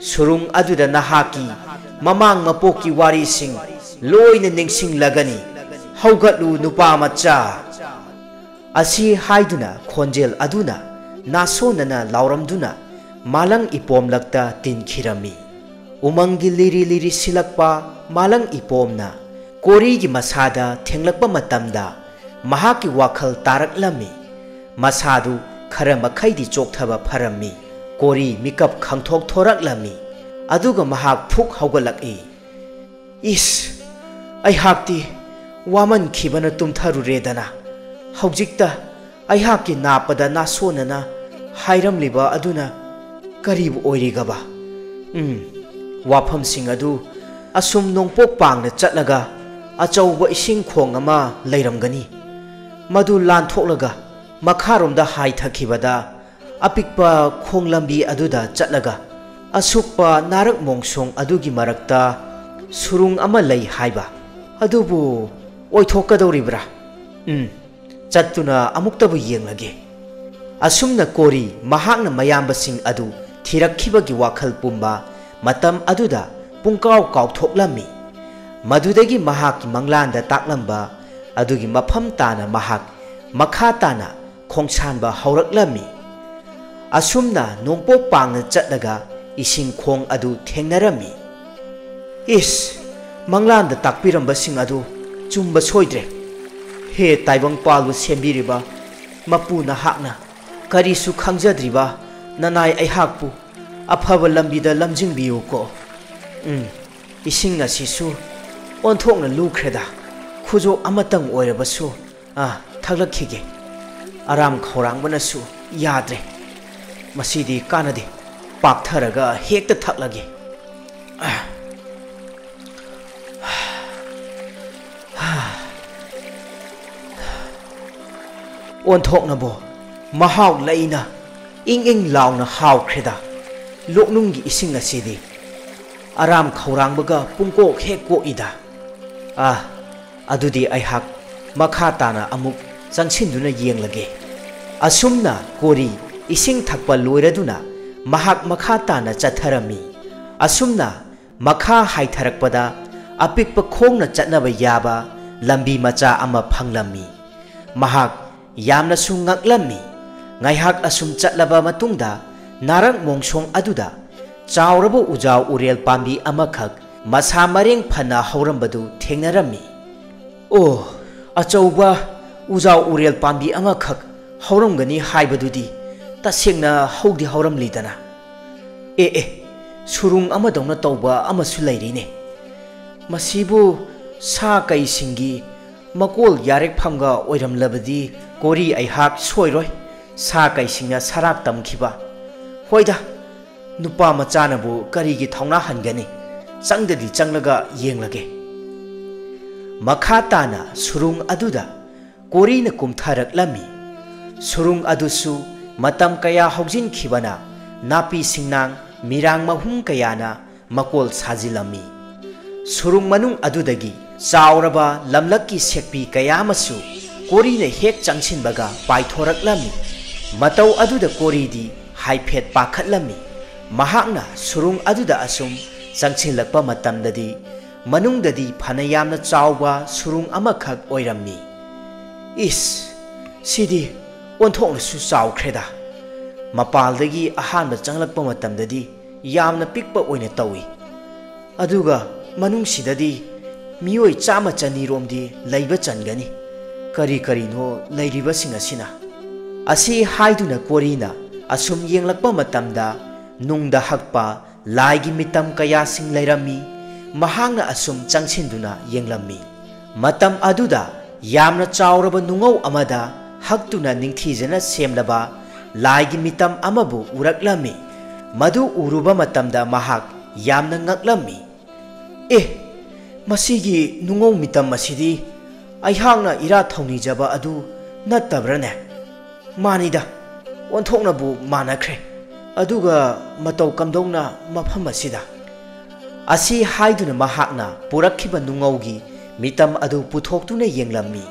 ꯁꯨꯔꯨꯡ ꯑꯗꯨꯗ ꯅꯍꯥꯛꯀꯤ ꯃꯃꯥꯡ ꯃꯄꯣꯛꯀꯤ ꯋꯥꯔꯤꯁꯤꯡ ꯂꯣꯏꯅ ꯅꯤꯡꯁꯤꯡꯂꯒꯅꯤ꯫ ꯍꯧꯒꯠꯂꯨ, ꯅꯨꯄꯥ ꯃꯆꯥ꯫ ꯑꯁꯤ ꯍꯥꯏꯗꯨꯅ ꯈꯣꯟꯖꯦꯜ ꯑꯗꯨꯅ ꯅꯥꯁꯣꯟꯅꯅ ꯂꯥꯎꯔꯝꯗꯨꯅ ꯃꯥꯂꯪ ꯏꯄꯣꯝꯂꯛꯇ ꯇꯤꯟꯈꯤꯔꯝꯃꯤ꯫ ꯎꯃꯪꯒꯤ ꯂꯤꯔꯤ ꯂꯤꯔꯤ ꯁꯤꯜꯂꯛꯄ ꯃꯥꯂꯪ ꯏꯄꯣꯝꯅ ꯀꯣꯔꯤꯒꯤ ꯃꯁꯥꯗ ꯊꯦꯡꯂꯛꯄ ꯃꯇꯝꯗ ꯃꯍꯥꯛꯀꯤ ꯋꯥꯈꯜ ꯇꯥꯔꯛꯂꯝꯃꯤ꯫ ꯃꯁꯥꯗꯨ ꯈꯔ ꯃꯈꯩꯗꯤ ꯆꯣꯛꯊꯕ ꯐꯔꯝꯃꯤ꯫ ꯀꯣꯔꯤ ꯃꯤꯀꯞ ꯈꯪꯊꯣꯛ ꯊꯣꯔꯛꯂꯝꯃꯤ꯫ ꯑꯗꯨꯒ ꯃꯍꯥꯛ ꯐꯨꯛ ꯍꯧꯒꯠꯂꯛꯏ꯫ "ꯏꯁ, ꯑꯩꯍꯥꯛꯇꯤ ꯋꯥꯃꯟꯈꯤꯕꯅ ꯇꯨꯝꯊꯔꯨꯔꯦꯗꯅ꯫ ꯍꯧꯖꯤꯛꯇ ꯑꯩꯍꯥꯛꯀꯤ ꯅꯥꯞꯄꯗ ꯅꯥꯁꯣꯟꯅꯅ ꯍꯥꯏꯔꯝꯂꯤꯕ ꯑꯗꯨꯅ ꯀꯔꯤꯕꯨ ꯑꯣꯏꯔꯤꯒꯕ? ꯎꯝ, ꯋꯥꯐꯝꯁꯤꯡ ꯑꯗꯨ ꯑꯁꯨꯝ ꯅꯣꯡꯄꯣꯛ ꯄꯥꯡꯅ ꯆꯠꯂꯒ ꯑꯆꯧꯕ ꯏꯁꯤꯡ ꯈꯣꯡ ꯑꯃ ꯂꯩꯔꯝꯒꯅꯤ꯫ ꯃꯗꯨ ꯂꯥꯟꯊꯣꯛꯂꯒ ꯃꯈꯥꯔꯣꯝꯗ ꯍꯥꯏꯊꯈꯤꯕꯗ ꯑꯄꯤꯛꯄ ꯈꯣꯡ ꯂꯝꯕꯤ ꯑꯗꯨꯗ ꯆꯠꯂꯒ ꯑꯁꯨꯛꯄ ꯅꯥꯔꯛ ꯃꯣꯡꯁꯣꯡ ꯑꯗꯨꯒꯤ ꯃꯔꯛꯇ ꯁꯨꯔꯨꯡ ꯑꯃ ꯂꯩ ꯍꯥꯏꯕ ꯑꯗꯨꯕꯨ ꯑꯣꯏꯊꯣꯛꯀꯗꯧꯔꯤꯕ꯭ꯔꯥ? ꯎꯝ, ꯆꯠꯇꯨꯅ ꯑꯃꯨꯛꯇꯕꯨ ꯌꯦꯡꯂꯒꯦ꯫" ꯑꯁꯨꯝꯅ ꯀꯣꯔꯤ ꯃꯍꯥꯛꯅ ꯃꯌꯥꯝꯕꯁꯤꯡ ꯑꯗꯨ ꯊꯤꯔꯛꯈꯤꯕꯒꯤ ꯋꯥꯈꯜ ꯄꯨꯝꯕ ꯃꯇꯝ ꯑꯗꯨꯗ ꯄꯨꯡꯀꯥꯎ ꯀꯥꯎꯊꯣꯛꯂꯝꯃꯤ꯫ ꯃꯗꯨꯗꯒꯤ ꯃꯍꯥꯛꯀꯤ ꯃꯪꯂꯥꯟꯗ ꯇꯥꯛꯂꯝꯕ ꯑꯗꯨꯒꯤ ꯃꯐꯝ ꯇꯥꯅ ꯃꯍꯥꯛ ꯃꯈꯥ ꯇꯥꯅ ꯈꯣꯡꯁꯥꯟꯕ ꯍꯧꯔꯛꯂꯝꯃꯤ꯫ ꯑꯁꯨꯝꯅ ꯅꯣꯡꯄꯣꯛ ꯄꯥꯡꯅ ꯆꯠꯂꯒ ꯏꯁꯤꯡ ꯈꯣꯡ ꯑꯗꯨ ꯊꯦꯡꯅꯔꯝꯃꯤ꯫ ꯏꯁ, ꯃꯪꯂꯥꯟꯗ ꯇꯥꯛꯄꯤꯔꯝꯕꯁꯤꯡ ꯑꯗꯨ ꯆꯨꯝꯕ ꯁꯣꯏꯗ꯭ꯔꯦ꯫ ꯍꯦ ꯇꯥꯏꯕꯪꯄꯥꯜꯕꯨ ꯁꯦꯝꯕꯤꯔꯤꯕ ꯃꯄꯨ ꯅꯍꯥꯛꯅ ꯀꯔꯤꯁꯨ ꯈꯪꯖꯗ꯭ꯔꯤꯕ ꯅꯅꯥꯏ ꯑꯩꯍꯥꯛꯄꯨ ꯑꯐꯕ ꯂꯝꯕꯤꯗ ꯂꯝꯖꯤꯡꯕꯤꯌꯨꯀꯣ꯫ ꯎꯝ, ꯏꯁꯤꯡ ꯑꯁꯤꯁꯨ ꯑꯣꯟꯊꯣꯛꯅ ꯂꯨꯈ꯭ꯔꯦꯗ꯫ ꯈꯨꯖꯣꯞ ꯑꯃꯇꯪ ꯑꯣꯏꯔꯕꯁꯨ, ꯑꯥ, ꯊꯛꯂꯛꯈꯤꯒꯦ꯫ ꯑꯔꯥꯝ ꯈꯧꯔꯥꯡꯕꯅꯁꯨ ꯌꯥꯗ꯭ꯔꯦ꯫ ꯃꯁꯤꯗꯤ ꯀꯥꯟꯅꯗꯦ꯫ ꯄꯥꯛꯊꯔꯒ ꯍꯦꯛꯇ ꯊꯛꯂꯒꯦ꯫ ꯑꯣꯟꯊꯣꯛꯅꯕꯣ, ꯃꯍꯥꯎ ꯂꯩꯅ ꯏꯪ ꯏꯪ ꯂꯥꯎꯅ ꯍꯥꯎꯈ꯭ꯔꯦꯗ꯫ ꯂꯣꯛꯅꯨꯡꯒꯤ ꯏꯁꯤꯡ ꯑꯁꯤꯗꯤ ꯑꯔꯥꯝ ꯈꯧꯔꯥꯡꯕꯒ ꯄꯨꯡꯀꯣꯛ ꯍꯦꯛ ꯀꯣꯛꯏꯗ꯫ ꯑꯥ, ꯑꯗꯨꯗꯤ ꯑꯩꯍꯥꯛ ꯃꯈꯥ ꯇꯥꯅ ꯑꯃꯨꯛ ꯆꯪꯁꯤꯟꯗꯨꯅ ꯌꯦꯡꯂꯒꯦ꯫ ꯑꯁꯨꯝꯅ ꯀꯣꯔꯤ ꯏꯁꯤꯡ ꯊꯛꯄ ꯂꯣꯏꯔꯗꯨꯅ ꯃꯍꯥꯛ ꯃꯈꯥ ꯇꯥꯅ ꯆꯠꯊꯔꯝꯃꯤ꯫ ꯑꯁꯨꯝꯅ ꯃꯈꯥ ꯍꯥꯏꯊꯔꯛꯄꯗ ꯑꯄꯤꯛꯄ ꯈꯣꯡꯅ ꯆꯠꯅꯕ ꯌꯥꯕ ꯂꯝꯕꯤ ꯃꯆꯥ ꯑꯃ ꯐꯪꯂꯝꯃꯤ꯫ ꯃꯍꯥꯛ ꯌꯥꯝꯅꯁꯨ ꯉꯛꯂꯝꯃꯤ꯫ ꯉꯥꯏꯍꯥꯛ ꯑꯁꯨꯝ ꯆꯠꯂꯕ ꯃꯇꯨꯡꯗ ꯅꯥꯔꯛ ꯃꯣꯡꯁꯣꯡ ꯑꯗꯨꯗ ꯆꯥꯎꯔꯕ ꯎꯖꯥꯎ ꯎꯔꯦꯜ ꯄꯥꯝꯕꯤ ꯑꯃꯈꯛ ꯃꯁꯥ ꯃꯔꯦꯡ ꯐꯅ ꯍꯧꯔꯝꯕꯗꯨ ꯊꯦꯡꯅꯔꯝꯃꯤ꯫ ꯑꯣ, ꯑꯆꯧꯕ ꯎꯖꯥꯎ ꯎꯔꯦꯜ ꯄꯥꯝꯕꯤ ꯑꯃꯈꯛ ꯍꯧꯔꯝꯒꯅꯤ ꯍꯥꯏꯕꯗꯨꯗꯤ ꯇꯁꯦꯡꯅ ꯍꯧꯗꯤ ꯍꯧꯔꯝꯂꯤꯗꯅ꯫ ꯑꯦ ꯑꯦ, ꯁꯨꯔꯨꯡ ꯑꯃꯗꯧꯅ ꯇꯧꯕ ꯑꯃꯁꯨ ꯂꯩꯔꯤꯅꯦ꯫ ꯃꯁꯤꯕꯨ ꯁꯥ ꯀꯩꯁꯤꯡꯒꯤ ꯃꯀꯣꯜ ꯌꯥꯔꯦꯛꯐꯝꯒ ꯑꯣꯏꯔꯝꯂꯕꯗꯤ ꯀꯣꯔꯤ ꯑꯩꯍꯥꯛ ꯁꯣꯏꯔꯣꯏ꯫ ꯁꯥ ꯀꯩꯁꯤꯡꯅ ꯁꯔꯥꯛ ꯇꯝꯈꯤꯕ꯫ ꯍꯣꯏꯗ, ꯅꯨꯄꯥ ꯃꯆꯥꯅꯕꯨ ꯀꯔꯤꯒꯤ ꯊꯧꯅꯥ ꯍꯟꯒꯅꯤ? ꯆꯪꯗꯗꯤ ꯆꯪꯂꯒ ꯌꯦꯡꯂꯒꯦ꯫ ꯃꯈꯥ ꯇꯥꯅ ꯁꯨꯔꯨꯡ ꯑꯗꯨꯗ ꯀꯣꯔꯤꯅ ꯀꯨꯝꯊꯔꯛꯂꯝꯃꯤ꯫ ꯁꯨꯔꯨꯡ ꯑꯗꯨꯁꯨ ꯃꯇꯝ ꯀꯌꯥ ꯍꯧꯖꯤꯟꯈꯤꯕꯅ ꯅꯥꯄꯤ ꯁꯤꯡꯅꯥꯡ, ꯃꯤꯔꯥꯡ ꯃꯍꯨꯝ ꯀꯌꯥꯅ ꯃꯀꯣꯜ ꯁꯥꯖꯤꯜꯂꯝꯃꯤ꯫ ꯁꯨꯔꯨꯡ ꯃꯅꯨꯡ ꯑꯗꯨꯗꯒꯤ ꯆꯥꯎꯔꯕ ꯂꯝꯂꯛꯀꯤ ꯁꯦꯛꯄꯤ ꯀꯌꯥ ꯑꯃꯁꯨ ꯀꯣꯔꯤꯅ ꯍꯦꯛ ꯆꯪꯁꯤꯟꯕꯒ ꯄꯥꯏꯊꯣꯔꯛꯂꯝꯃꯤ꯫ ꯃꯇꯧ ꯑꯗꯨꯗ ꯀꯣꯔꯤꯗꯤ ꯍꯥꯏꯐꯦꯠ ꯄꯥꯈꯠꯂꯝꯃꯤ꯫ ꯃꯍꯥꯛꯅ ꯁꯨꯔꯨꯡ ꯑꯗꯨꯗ ꯑꯁꯨꯝ ꯆꯪꯁꯤꯜꯂꯛꯄ ꯃꯇꯝꯗꯗꯤ ꯃꯅꯨꯡꯗꯗꯤ ꯐꯅ ꯌꯥꯝꯅ ꯆꯥꯎꯕ ꯁꯨꯔꯨꯡ ꯑꯃꯈꯛ ꯑꯣꯏꯔꯝꯃꯤ꯫ ꯏꯁ, ꯁꯤꯗꯤ ꯑꯣꯟꯊꯣꯛꯅꯁꯨ ꯆꯥꯎꯈ꯭ꯔꯦꯗ꯫ ꯃꯄꯥꯜꯗꯒꯤ ꯑꯍꯥꯟꯕ ꯆꯪꯂꯛꯄ ꯃꯇꯝꯗꯗꯤ ꯌꯥꯝꯅ ꯄꯤꯛꯄ ꯑꯣꯏꯅ ꯇꯧꯏ, ꯑꯗꯨꯒ ꯃꯅꯨꯡꯁꯤꯗꯗꯤ ꯃꯤꯑꯣꯏ ꯆꯥꯝꯃ ꯆꯅꯤꯔꯣꯝꯗꯤ ꯂꯩꯕ ꯆꯟꯒꯅꯤ꯫ ꯀꯔꯤ ꯀꯔꯤꯅꯣ ꯂꯩꯔꯤꯕꯁꯤꯡ ꯑꯁꯤꯅ? ꯑꯁꯤ ꯍꯥꯏꯗꯨꯅ ꯀꯣꯔꯤꯅ ꯑꯁꯨꯝ ꯌꯦꯡꯂꯛꯄ ꯃꯇꯝꯗ ꯅꯨꯡꯗ ꯍꯛꯄ ꯂꯥꯏꯒꯤ ꯃꯤꯇꯝ ꯀꯌꯥꯁꯤꯡ ꯂꯩꯔꯝꯃꯤ꯫ ꯃꯍꯥꯛꯅ ꯑꯁꯨꯝ ꯆꯪꯁꯤꯟꯗꯨꯅ ꯌꯦꯡꯂꯝꯃꯤ꯫ ꯃꯇꯝ ꯑꯗꯨꯗ ꯌꯥꯝꯅ ꯆꯥꯎꯔꯕ ꯅꯨꯡꯉꯧ ꯑꯃꯗ ꯍꯛꯇꯨꯅ ꯅꯤꯡꯊꯤꯖꯅ ꯁꯦꯝꯂꯕ ꯂꯥꯏꯒꯤ ꯃꯤꯇꯝ ꯑꯃꯕꯨ ꯎꯔꯛꯂꯝꯃꯤ꯫ ꯃꯗꯨ ꯎꯔꯨꯕ ꯃꯇꯝꯗ ꯃꯍꯥꯛ ꯌꯥꯝꯅ ꯉꯛꯂꯝꯃꯤ꯫ "ꯑꯦ, ꯃꯁꯤꯒꯤ ꯅꯨꯡꯉꯧ ꯃꯤꯇꯝ ꯑꯁꯤꯗꯤ ꯑꯩꯍꯥꯛꯅ ꯏꯔꯥꯠ ꯊꯧꯅꯤꯖꯕ ꯑꯗꯨ ꯅꯠꯇꯕ꯭ꯔꯅꯦ? ꯃꯥꯅꯤꯗ, ꯑꯣꯟꯊꯣꯛꯅꯕꯨ ꯃꯥꯟꯅꯈ꯭ꯔꯦ꯫ ꯑꯗꯨꯒ ꯃꯇꯧ ꯀꯝꯗꯧꯅ ꯃꯐꯝ ꯑꯁꯤꯗ?" ꯑꯁꯤ ꯍꯥꯏꯗꯨꯅ ꯃꯍꯥꯛꯅ ꯄꯨꯔꯛꯈꯤꯕ ꯅꯨꯡꯉꯧꯒꯤ ꯃꯤꯇꯝ ꯑꯗꯨ ꯄꯨꯊꯣꯛꯇꯨꯅ ꯌꯦꯡꯂꯝꯃꯤ꯫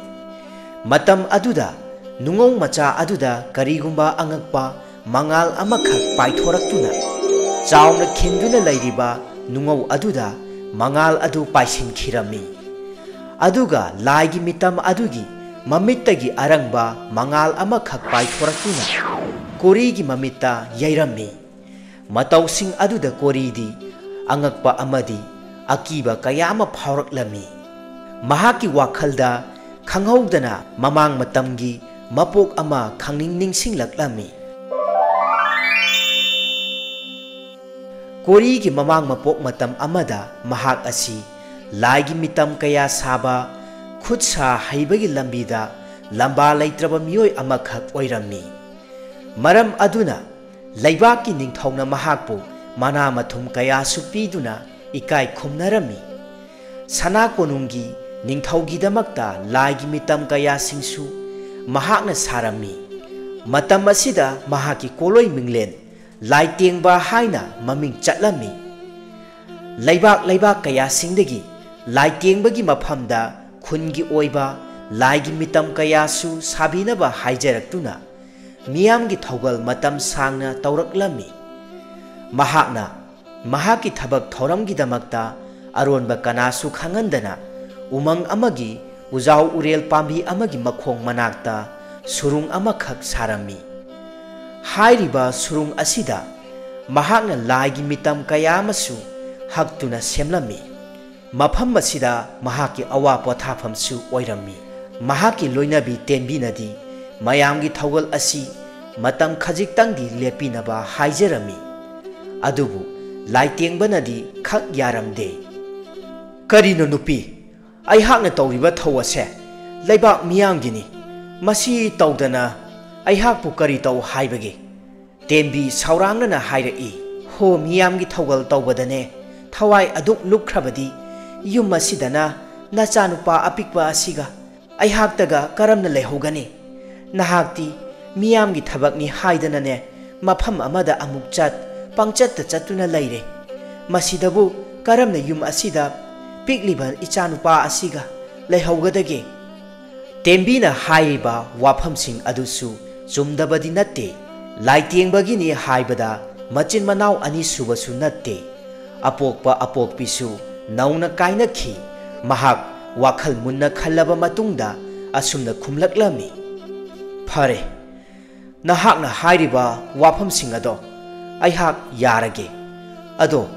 ꯃꯇꯝ ꯑꯗꯨꯗ ꯅꯨꯡꯉꯧ ꯃꯆꯥ ꯑꯗꯨꯗ ꯀꯔꯤꯒꯨꯝꯕ ꯑꯉꯛꯄ ꯃꯉꯥꯜ ꯑꯃꯈꯛ ꯄꯥꯏꯊꯣꯔꯛꯇꯨꯅ, ꯆꯥꯎꯅ ꯈꯤꯟꯗꯨꯅ ꯂꯩꯔꯤꯕ ꯅꯨꯡꯉꯧ ꯑꯗꯨꯗ ꯃꯉꯥꯜ ꯑꯗꯨ ꯄꯥꯏꯁꯤꯟꯈꯤꯔꯝꯃꯤ꯫ ꯑꯗꯨꯒ ꯂꯥꯏꯒꯤ ꯃꯤꯇꯝ ꯑꯗꯨꯒꯤ ꯃꯃꯤꯠꯇꯒꯤ ꯑꯔꯪꯕ ꯃꯉꯥꯜ ꯑꯃꯈꯛ ꯄꯥꯏꯊꯣꯔꯛꯇꯨꯅ ꯀꯣꯔꯤꯒꯤ ꯃꯃꯤꯠꯇ ꯌꯩꯔꯝꯃꯤ꯫ ꯃꯇꯧꯁꯤꯡ ꯑꯗꯨꯗ ꯀꯣꯔꯤꯗꯤ ꯑꯉꯛꯄ ꯑꯃꯗꯤ ꯑꯀꯤꯕ ꯀꯌꯥ ꯑꯃ ꯐꯥꯎꯔꯛꯂꯝꯃꯤ꯫ ꯃꯍꯥꯛꯀꯤ ꯋꯥꯈꯜꯗ ꯈꯪꯍꯧꯗꯅ ꯃꯃꯥꯡ ꯃꯇꯝꯒꯤ ꯃꯄꯣꯛ ꯑꯃ ꯈꯪꯅꯤꯡ ꯅꯤꯡꯁꯤꯡꯂꯛꯂꯝꯃꯤ꯫ ꯀꯣꯔꯤꯒꯤ ꯃꯃꯥꯡ ꯃꯄꯣꯛ ꯃꯇꯝ ꯑꯃꯗ ꯃꯍꯥꯛ ꯑꯁꯤ ꯂꯥꯏꯒꯤ ꯃꯤꯇꯝ ꯀꯌꯥ ꯁꯥꯕ, ꯈꯨꯠ ꯁꯥ ꯍꯩꯕꯒꯤ ꯂꯝꯕꯤꯗ ꯂꯝꯕꯥ ꯂꯩꯇ꯭ꯔꯕ ꯃꯤꯑꯣꯏ ꯑꯃꯈꯛ ꯑꯣꯏꯔꯝꯃꯤ꯫ ꯃꯔꯝ ꯑꯗꯨꯅ ꯂꯩꯕꯥꯛꯀꯤ ꯅꯤꯡꯊꯧꯅ ꯃꯍꯥꯛꯄꯨ ꯃꯅꯥ ꯃꯊꯨꯝ ꯀꯌꯥꯁꯨ ꯄꯤꯗꯨꯅ ꯏꯀꯥꯏ ꯈꯨꯝꯅꯔꯝꯃꯤ꯫ ꯁꯅꯥ ꯀꯣꯅꯨꯡꯒꯤ ꯅꯤꯡꯊꯧꯒꯤꯗꯃꯛꯇ ꯂꯥꯏꯒꯤ ꯃꯤꯇꯝ ꯀꯌꯥꯁꯤꯡꯁꯨ ꯃꯍꯥꯛꯅ ꯁꯥꯔꯝꯃꯤ꯫ ꯃꯇꯝ ꯑꯁꯤꯗ ꯃꯍꯥꯛꯀꯤ ꯀꯣꯂꯣꯏ ꯃꯤꯡꯂꯦꯟ ꯂꯥꯏꯇꯦꯡꯕ ꯍꯥꯏꯅ ꯃꯃꯤꯡ ꯆꯠꯂꯝꯃꯤ꯫ ꯂꯩꯕꯥꯛ ꯂꯩꯕꯥꯛ ꯀꯌꯥꯁꯤꯡꯗꯒꯤ ꯂꯥꯏꯇꯦꯡꯕꯒꯤ ꯃꯐꯝꯗ ꯈꯨꯟꯒꯤ ꯑꯣꯏꯕ ꯂꯥꯏꯒꯤ ꯃꯤꯇꯝ ꯀꯌꯥꯁꯨ ꯁꯥꯕꯤꯅꯕ ꯍꯥꯏꯖꯔꯛꯇꯨꯅ ꯃꯤꯌꯥꯝꯒꯤ ꯊꯧꯒꯜ ꯃꯇꯝ ꯁꯥꯡꯅ ꯇꯧꯔꯛꯂꯝꯃꯤ꯫ ꯃꯍꯥꯛꯅ ꯃꯍꯥꯛꯀꯤ ꯊꯕꯛ ꯊꯧꯔꯝꯒꯤꯗꯃꯛꯇ ꯑꯔꯣꯟꯕ ꯀꯅꯥꯁꯨ ꯈꯪꯍꯟꯗꯅ ꯎꯃꯪ ꯑꯃꯒꯤ ꯎꯖꯥꯎ ꯎꯔꯦꯜ ꯄꯥꯝꯕꯤ ꯑꯃꯒꯤ ꯃꯈꯣꯡ ꯃꯅꯥꯛꯇ ꯁꯨꯔꯨꯡ ꯑꯃꯈꯛ ꯁꯥꯔꯝꯃꯤ꯫ ꯍꯥꯏꯔꯤꯕ ꯁꯨꯔꯨꯡ ꯑꯁꯤꯗ ꯃꯍꯥꯛꯅ ꯂꯥꯏꯒꯤ ꯃꯤꯇꯝ ꯀꯌꯥ ꯑꯃꯁꯨ ꯍꯛꯇꯨꯅ ꯁꯦꯝꯂꯝꯃꯤ꯫ ꯃꯐꯝ ꯑꯁꯤꯗ ꯃꯍꯥꯛꯀꯤ ꯑꯋꯥ ꯄꯣꯊꯥꯐꯝꯁꯨ ꯑꯣꯏꯔꯝꯃꯤ꯫ ꯃꯍꯥꯛꯀꯤ ꯂꯣꯏꯅꯕꯤ ꯇꯦꯝꯕꯤꯅꯗꯤ ꯃꯌꯥꯝꯒꯤ ꯊꯧꯒꯜ ꯑꯁꯤ ꯃꯇꯝ ꯈꯖꯤꯛꯇꯪꯗꯤ ꯂꯦꯞꯄꯤꯅꯕ ꯍꯥꯏꯖꯔꯝꯃꯤ꯫ ꯑꯗꯨꯕꯨ ꯂꯥꯏꯇꯦꯡꯕꯅꯗꯤ ꯈꯛ ꯌꯥꯔꯝꯗꯦ꯫ "ꯀꯔꯤꯅꯣ ꯅꯨꯄꯤ? ꯑꯩꯍꯥꯛꯅ ꯇꯧꯔꯤꯕ ꯊꯧ ꯑꯁꯦ ꯂꯩꯕꯥꯛ ꯃꯤꯌꯥꯝꯒꯤꯅꯤ꯫ ꯃꯁꯤ ꯇꯧꯗꯅ ꯑꯩꯍꯥꯛꯄꯨ ꯀꯔꯤ ꯇꯧ ꯍꯥꯏꯕꯒꯦ?" ꯇꯦꯝꯕꯤ ꯁꯥꯎꯔꯥꯡꯅꯅ ꯍꯥꯏꯔꯛꯏ꯫ "ꯍꯣ, ꯃꯤꯌꯥꯝꯒꯤ ꯊꯧꯒꯜ ꯇꯧꯕꯗꯅꯦ ꯊꯋꯥꯏ ꯑꯗꯨꯛ ꯂꯨꯞꯈ꯭ꯔꯕꯗꯤ, ꯌꯨꯝ ꯑꯁꯤꯗꯅ ꯅꯆꯥꯅꯨꯄꯥ ꯑꯄꯤꯛꯄ ꯑꯁꯤꯒ ꯑꯩꯍꯥꯛꯇꯒ ꯀꯔꯝꯅ ꯂꯩꯍꯧꯒꯅꯤ? ꯅꯍꯥꯛꯇꯤ ꯃꯤꯌꯥꯝꯒꯤ ꯊꯕꯛꯅꯤ ꯍꯥꯏꯗꯅꯅꯦ ꯃꯐꯝ ꯑꯃꯗ ꯑꯃꯨꯛ ꯆꯠ, ꯄꯪꯆꯠꯇ ꯆꯠꯇꯨꯅ ꯂꯩꯔꯦ꯫ ꯃꯁꯤꯗꯕꯨ ꯀꯔꯝꯅ ꯌꯨꯝ ꯑꯁꯤꯗ ꯄꯤꯛꯂꯤꯕ ꯏꯆꯥꯅꯨꯄꯥ ꯑꯁꯤꯒ ꯂꯩꯍꯧꯒꯗꯒꯦ?" ꯇꯦꯝꯕꯤꯅ ꯍꯥꯏꯔꯤꯕ ꯋꯥꯐꯝꯁꯤꯡ ꯑꯗꯨꯁꯨ ꯆꯨꯝꯗꯕꯗꯤ ꯅꯠꯇꯦ꯫ ꯂꯥꯏꯇꯦꯡꯕꯒꯤꯅꯤ ꯍꯥꯏꯕꯗ ꯃꯆꯤꯟ ꯃꯅꯥꯎ ꯑꯅꯤ ꯁꯨꯕꯁꯨ ꯅꯠꯇꯦ꯫ ꯑꯄꯣꯛꯄ ꯑꯄꯣꯛꯄꯤꯁꯨ ꯅꯧꯅ ꯀꯥꯏꯅꯈꯤ꯫ ꯃꯍꯥꯛ ꯋꯥꯈꯜ ꯃꯨꯟꯅ ꯈꯜꯂꯕ ꯃꯇꯨꯡꯗ ꯑꯁꯨꯝꯅ ꯈꯨꯝꯂꯛꯂꯝꯃꯤ, "ꯐꯔꯦ, ꯅꯍꯥꯛꯅ ꯍꯥꯏꯔꯤꯕ ꯋꯥꯐꯝꯁꯤꯡ ꯑꯗꯣ ꯑꯩꯍꯥꯛ ꯌꯥꯔꯒꯦ꯫ ꯑꯗꯣ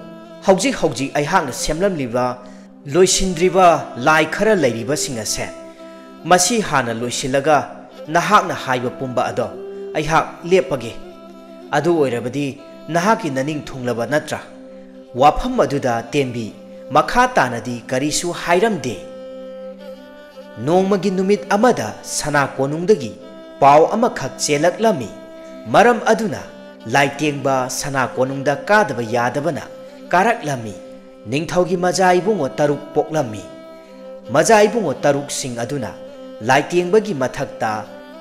ꯍꯧꯖꯤꯛ ꯍꯧꯖꯤꯛ ꯑꯩꯍꯥꯛꯅ ꯁꯦꯝꯂꯝꯂꯤꯕ, ꯂꯣꯏꯁꯤꯟꯗ꯭ꯔꯤꯕ ꯂꯥꯏ ꯈꯔ ꯂꯩꯔꯤꯕꯁꯤꯡ ꯑꯁꯦ, ꯃꯁꯤ ꯍꯥꯟꯅ ꯂꯣꯏꯁꯤꯜꯂꯒ ꯅꯍꯥꯛꯅ ꯍꯥꯏꯕ ꯄꯨꯝꯕ ꯑꯗꯣ ꯑꯩꯍꯥꯛ ꯂꯦꯞꯄꯒꯦ꯫ ꯑꯗꯨ ꯑꯣꯏꯔꯕꯗꯤ ꯅꯍꯥꯛꯀꯤ ꯅꯅꯤꯡ ꯊꯨꯡꯂꯕ ꯅꯠꯇ꯭ꯔꯥ?" ꯋꯥꯐꯝ ꯑꯗꯨꯗ ꯇꯦꯝꯕꯤ ꯃꯈꯥ ꯇꯥꯅꯗꯤ ꯀꯔꯤꯁꯨ ꯍꯥꯏꯔꯝꯗꯦ꯫ ꯅꯣꯡꯃꯒꯤ ꯅꯨꯃꯤꯠ ꯑꯃꯗ ꯁꯅꯥ ꯀꯣꯅꯨꯡꯗꯒꯤ ꯄꯥꯎ ꯑꯃꯈꯛ ꯆꯦꯜꯂꯛꯂꯝꯃꯤ꯫ ꯃꯔꯝ ꯑꯗꯨꯅ ꯂꯥꯏꯇꯦꯡꯕ ꯁꯅꯥ ꯀꯣꯅꯨꯡꯗ ꯀꯥꯗꯕ ꯌꯥꯗꯕꯅ ꯀꯥꯔꯛꯂꯝꯃꯤ꯫ ꯅꯤꯡꯊꯧꯒꯤ ꯃꯆꯥ ꯏꯕꯨꯡꯉꯣ ꯇꯔꯨꯛ ꯄꯣꯛꯂꯝꯃꯤ꯫ ꯃꯆꯥ ꯏꯕꯨꯡꯉꯣ ꯇꯔꯨꯛꯁꯤꯡ ꯑꯗꯨꯅ ꯂꯥꯏꯇꯦꯡꯕꯒꯤ ꯃꯊꯛꯇ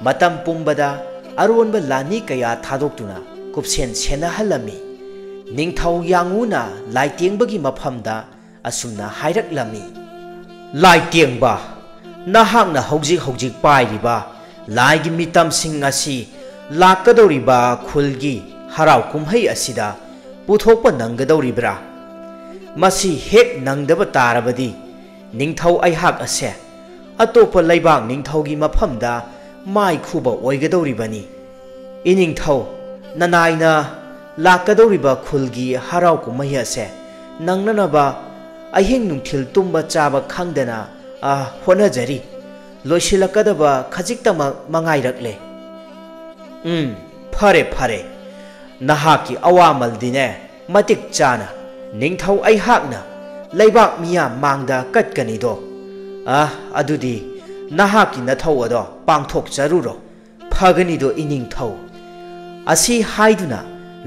ꯃꯇꯝ ꯄꯨꯝꯕꯗ ꯑꯔꯣꯟꯕ ꯂꯥꯟꯃꯤ ꯀꯌꯥ ꯊꯥꯗꯣꯛꯇꯨꯅ ꯀꯨꯞꯁꯦꯟ ꯁꯦꯟꯅꯍꯜꯂꯝꯃꯤ꯫ ꯅꯤꯡꯊꯧ ꯌꯥꯡꯉꯨꯅ ꯂꯥꯏꯇꯦꯡꯕꯒꯤ ꯃꯐꯝꯗ ꯑꯁꯨꯝꯅ ꯍꯥꯏꯔꯛꯂꯝꯃꯤ, "ꯂꯥꯏꯇꯦꯡꯕ, ꯅꯍꯥꯛꯅ ꯍꯧꯖꯤꯛ ꯍꯧꯖꯤꯛ ꯄꯥꯏꯔꯤꯕ ꯂꯥꯏꯒꯤ ꯃꯤꯇꯝꯁꯤꯡ ꯑꯁꯤ ꯂꯥꯛꯀꯗꯧꯔꯤꯕ ꯈꯨꯜꯒꯤ ꯍꯔꯥꯎ ꯀꯨꯝꯍꯩ ꯑꯁꯤꯗ ꯄꯨꯊꯣꯛꯄ ꯅꯪꯒꯗꯧꯔꯤꯕ꯭ꯔꯥ? ꯃꯁꯤ ꯍꯦꯛ ꯅꯪꯗꯕ ꯇꯥꯔꯕꯗꯤ ꯅꯤꯡꯊꯧ ꯑꯩꯍꯥꯛ ꯑꯁꯦ ꯑꯇꯣꯞꯄ ꯂꯩꯕꯥꯛ ꯅꯤꯡꯊꯧꯒꯤ ꯃꯐꯝꯗ ꯃꯥꯏ ꯈꯨꯕ ꯑꯣꯏꯒꯗꯧꯔꯤꯕꯅꯤ꯫" "ꯏꯅꯤꯡꯊꯧ, ꯅꯅꯥꯏꯅ ꯂꯥꯛꯀꯗꯧꯔꯤꯕ ꯈꯨꯜꯒꯤ ꯍꯔꯥꯎ ꯀꯨꯝꯍꯩ ꯑꯁꯦ ꯅꯪꯅꯅꯕ ꯑꯍꯤꯡ ꯅꯨꯡꯊꯤꯜ ꯇꯨꯝꯕ ꯆꯥꯕ ꯈꯪꯗꯅ, ꯑ, ꯍꯣꯠꯅꯖꯔꯤ꯫ ꯂꯣꯏꯁꯤꯜꯂꯛꯀꯗꯕ ꯈꯖꯤꯛꯇꯃꯛ ꯃꯉꯥꯏꯔꯛꯂꯦ꯫" "ꯎꯝ, ꯐꯔꯦ, ꯐꯔꯦ꯫ ꯅꯍꯥꯛꯀꯤ ꯑꯋꯥꯃꯜꯗꯤꯅꯦ ꯃꯇꯤꯛ ꯆꯥꯅ ꯅꯤꯡꯊꯧ ꯑꯩꯍꯥꯛꯅ ꯂꯩꯕꯥꯛ ꯃꯤꯌꯥꯝ ꯃꯥꯡꯗ ꯀꯠꯀꯅꯤꯗꯣ꯫ ꯑ, ꯑꯗꯨꯗꯤ ꯅꯍꯥꯛꯀꯤ ꯅꯊꯧ ꯑꯗꯣ ꯄꯥꯡꯊꯣꯛꯆꯔꯨꯔꯣ꯫" "ꯐꯒꯅꯤꯗꯣ ꯏꯅꯤꯡꯊꯧ꯫" ꯑꯁꯤ ꯍꯥꯏꯗꯨꯅ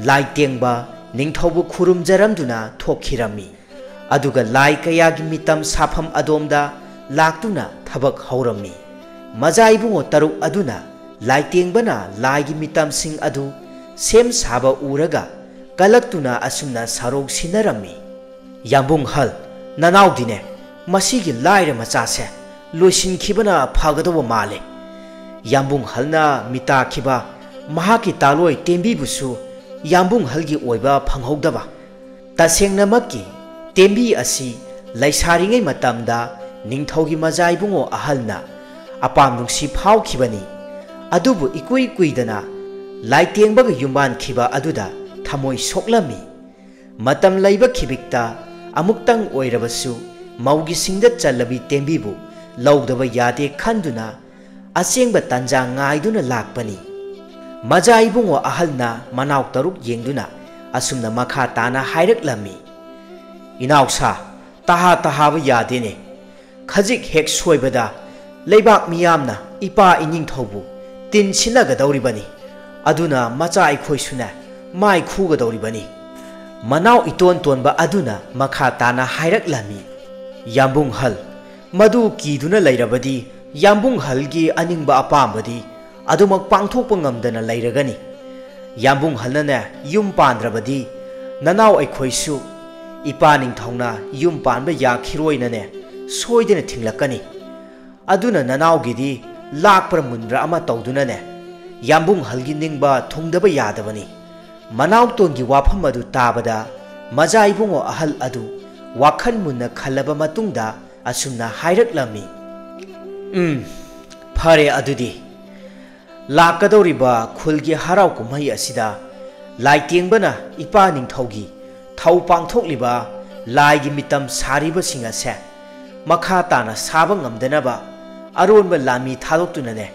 ꯂꯥꯏꯇꯦꯡꯕ ꯅꯤꯡꯊꯧꯕꯨ ꯈꯨꯔꯨꯝꯖꯔꯝꯗꯨꯅ ꯊꯣꯛꯈꯤꯔꯝꯃꯤ꯫ ꯑꯗꯨꯒ ꯂꯥꯏ ꯀꯌꯥꯒꯤ ꯃꯤꯇꯝ ꯁꯥꯐꯝ ꯑꯗꯣꯝꯗ ꯂꯥꯛꯇꯨꯅ ꯊꯕꯛ ꯍꯧꯔꯝꯃꯤ꯫ ꯃꯖꯥ ꯏꯕꯨꯡꯉꯣ ꯇꯔꯨꯛ ꯑꯗꯨꯅ ꯂꯥꯏꯇꯦꯡꯕꯅ ꯂꯥꯏꯒꯤ ꯃꯤꯇꯝꯁꯤꯡ ꯑꯗꯨ ꯁꯦꯝ ꯁꯥꯕ ꯎꯔꯒ ꯀꯂꯛꯇꯨꯅ ꯑꯁꯨꯝꯅ ꯁꯔꯧ ꯁꯤꯟꯅꯔꯝꯃꯤ꯫ "ꯌꯥꯝꯕꯨꯡꯍꯜ, ꯅꯅꯥꯎꯗꯤꯅꯦ ꯃꯁꯤꯒꯤ ꯂꯥꯏꯔ ꯃꯆꯥꯁꯦ ꯂꯣꯏꯁꯤꯟꯈꯤꯕꯅ ꯐꯒꯗꯧꯕ ꯃꯥꯜꯂꯦ꯫" ꯌꯥꯝꯕꯨꯡꯍꯜꯅ ꯃꯤꯇꯥꯈꯤꯕ ꯃꯍꯥꯛꯀꯤ ꯇꯥꯂꯣꯏ ꯇꯦꯝꯕꯤꯕꯨꯁꯨ ꯌꯥꯝꯕꯨꯡꯍꯜꯒꯤ ꯑꯣꯏꯕ ꯐꯪꯍꯧꯗꯕ꯫ ꯇꯁꯦꯡꯅꯃꯛꯀꯤ ꯇꯦꯝꯕꯤ ꯑꯁꯤ ꯂꯩꯁꯥꯔꯤꯉꯩ ꯃꯇꯝꯗ ꯅꯤꯡꯊꯧꯒꯤ ꯃꯖꯥ ꯏꯕꯨꯡꯉꯣ ꯑꯍꯜꯅ ꯑꯄꯥꯝ ꯅꯨꯡꯁꯤ ꯐꯥꯎꯈꯤꯕꯅꯤ꯫ ꯑꯗꯨꯕꯨ ꯏꯀꯨꯏ ꯀꯨꯏꯗꯅ ꯂꯥꯏꯇꯦꯡꯕꯒ ꯌꯨꯝꯕꯥꯟꯈꯤꯕ ꯑꯗꯨꯗ ꯊꯃꯣꯏ ꯁꯣꯛꯂꯝꯃꯤ꯫ ꯃꯇꯝ ꯂꯩꯕ ꯈꯤꯕꯤꯛꯇ ꯑꯃꯨꯛꯇꯪ ꯑꯣꯏꯔꯕꯁꯨ ꯃꯧꯒꯤ ꯁꯤꯡꯗ ꯆꯜꯂꯕꯤ ꯇꯦꯝꯕꯤꯕꯨ ꯂꯧꯗꯕ ꯌꯥꯗꯦ ꯈꯟꯗꯨꯅ ꯑꯁꯦꯡꯕ ꯇꯟꯖꯥ ꯉꯥꯏꯗꯨꯅ ꯂꯥꯛꯄꯅꯤ꯫ ꯃꯖꯥ ꯏꯕꯨꯡꯉꯣ ꯑꯍꯜꯅ ꯃꯅꯥꯎ ꯇꯔꯨꯛ ꯌꯦꯡꯗꯨꯅ ꯑꯁꯨꯝꯅ ꯃꯈꯥ ꯇꯥꯅ ꯍꯥꯏꯔꯛꯂꯝꯃꯤ꯫ "ꯏꯅꯥꯎꯁꯥ, ꯇꯍꯥ ꯇꯍꯥꯕ ꯌꯥꯗꯦꯅꯦ꯫ ꯈꯖꯤꯛ ꯍꯦꯛ ꯁꯣꯏꯕꯗ ꯂꯩꯕꯥꯛ ꯃꯤꯌꯥꯝꯅ ꯏꯄꯥ ꯏꯅꯤꯡꯊꯧꯕꯨ ꯇꯤꯟ ꯁꯤꯟꯅꯒꯗꯧꯔꯤꯕꯅꯤ꯫ ꯑꯗꯨꯅ ꯃꯆꯥ ꯑꯩꯈꯣꯏꯁꯨꯅꯦ ꯃꯥꯏ ꯈꯨꯒꯗꯧꯔꯤꯕꯅꯤ꯫" ꯃꯅꯥꯎ ꯏꯇꯣꯟ ꯇꯣꯟꯕ ꯑꯗꯨꯅ ꯃꯈꯥ ꯇꯥꯅ ꯍꯥꯏꯔꯛꯂꯝꯃꯤ꯫ "ꯌꯥꯝꯕꯨꯡꯍꯜ, ꯃꯗꯨ ꯀꯤꯗꯨꯅ ꯂꯩꯔꯕꯗꯤ ꯌꯥꯝꯕꯨꯡꯍꯜꯒꯤ ꯑꯅꯤꯡꯕ ꯑꯄꯥꯝꯕꯗꯤ ꯑꯗꯨꯃꯛ ꯄꯥꯡꯊꯣꯛꯄ ꯉꯝꯗꯅ ꯂꯩꯔꯒꯅꯤ꯫ ꯌꯥꯝꯕꯨꯡꯍꯜꯅꯅꯦ ꯌꯨꯝ ꯄꯥꯟꯗ꯭ꯔꯕꯗꯤ ꯅꯅꯥꯎ ꯑꯩꯈꯣꯏꯁꯨ ꯏꯄꯥ ꯅꯤꯡꯊꯧꯅ ꯌꯨꯝ ꯄꯥꯟꯕ ꯌꯥꯈꯤꯔꯣꯏꯅꯅꯦ ꯁꯣꯏꯗꯅ ꯊꯤꯡꯂꯛꯀꯅꯤ꯫ ꯑꯗꯨꯅ ꯅꯅꯥꯎꯒꯤꯗꯤ ꯂꯥꯛꯄ꯭ꯔ ꯃꯨꯟꯕ꯭ꯔ ꯑꯃ ꯇꯧꯗꯨꯅꯅꯦ ꯌꯥꯝꯕꯨꯡꯍꯜꯒꯤ ꯅꯤꯡꯕ ꯊꯨꯡꯗꯕ ꯌꯥꯗꯕꯅꯤ꯫" ꯃꯅꯥꯎꯇꯣꯟꯒꯤ ꯋꯥꯐꯝ ꯑꯗꯨ ꯇꯥꯕꯗ ꯃꯖꯥ ꯏꯕꯨꯡꯉꯣ ꯑꯍꯜ ꯑꯗꯨ ꯋꯥꯈꯜ ꯃꯨꯟꯅ ꯈꯜꯂꯕ ꯃꯇꯨꯡꯗ ꯑꯁꯨꯝꯅ ꯍꯥꯏꯔꯛꯂꯝꯃꯤ꯫ "ꯎꯝ, ꯐꯔꯦ ꯑꯗꯨꯗꯤ꯫ ꯂꯥꯛꯀꯗꯧꯔꯤꯕ ꯈꯨꯜꯒꯤ ꯍꯔꯥꯎ ꯀꯨꯝꯍꯩ ꯑꯁꯤꯗ ꯂꯥꯏꯇꯦꯡꯕꯅ ꯏꯄꯥ ꯅꯤꯡꯊꯧꯒꯤ ꯊꯧ ꯄꯥꯡꯊꯣꯛꯂꯤꯕ ꯂꯥꯏꯒꯤ ꯃꯤꯇꯝ ꯁꯥꯔꯤꯕꯁꯤꯡ ꯑꯁꯦ ꯃꯈꯥ ꯇꯥꯅ ꯁꯥꯕ ꯉꯝꯗꯅꯕ ꯑꯔꯣꯟꯕ ꯂꯥꯟꯃꯤ ꯊꯥꯗꯣꯛꯇꯨꯅꯅꯦ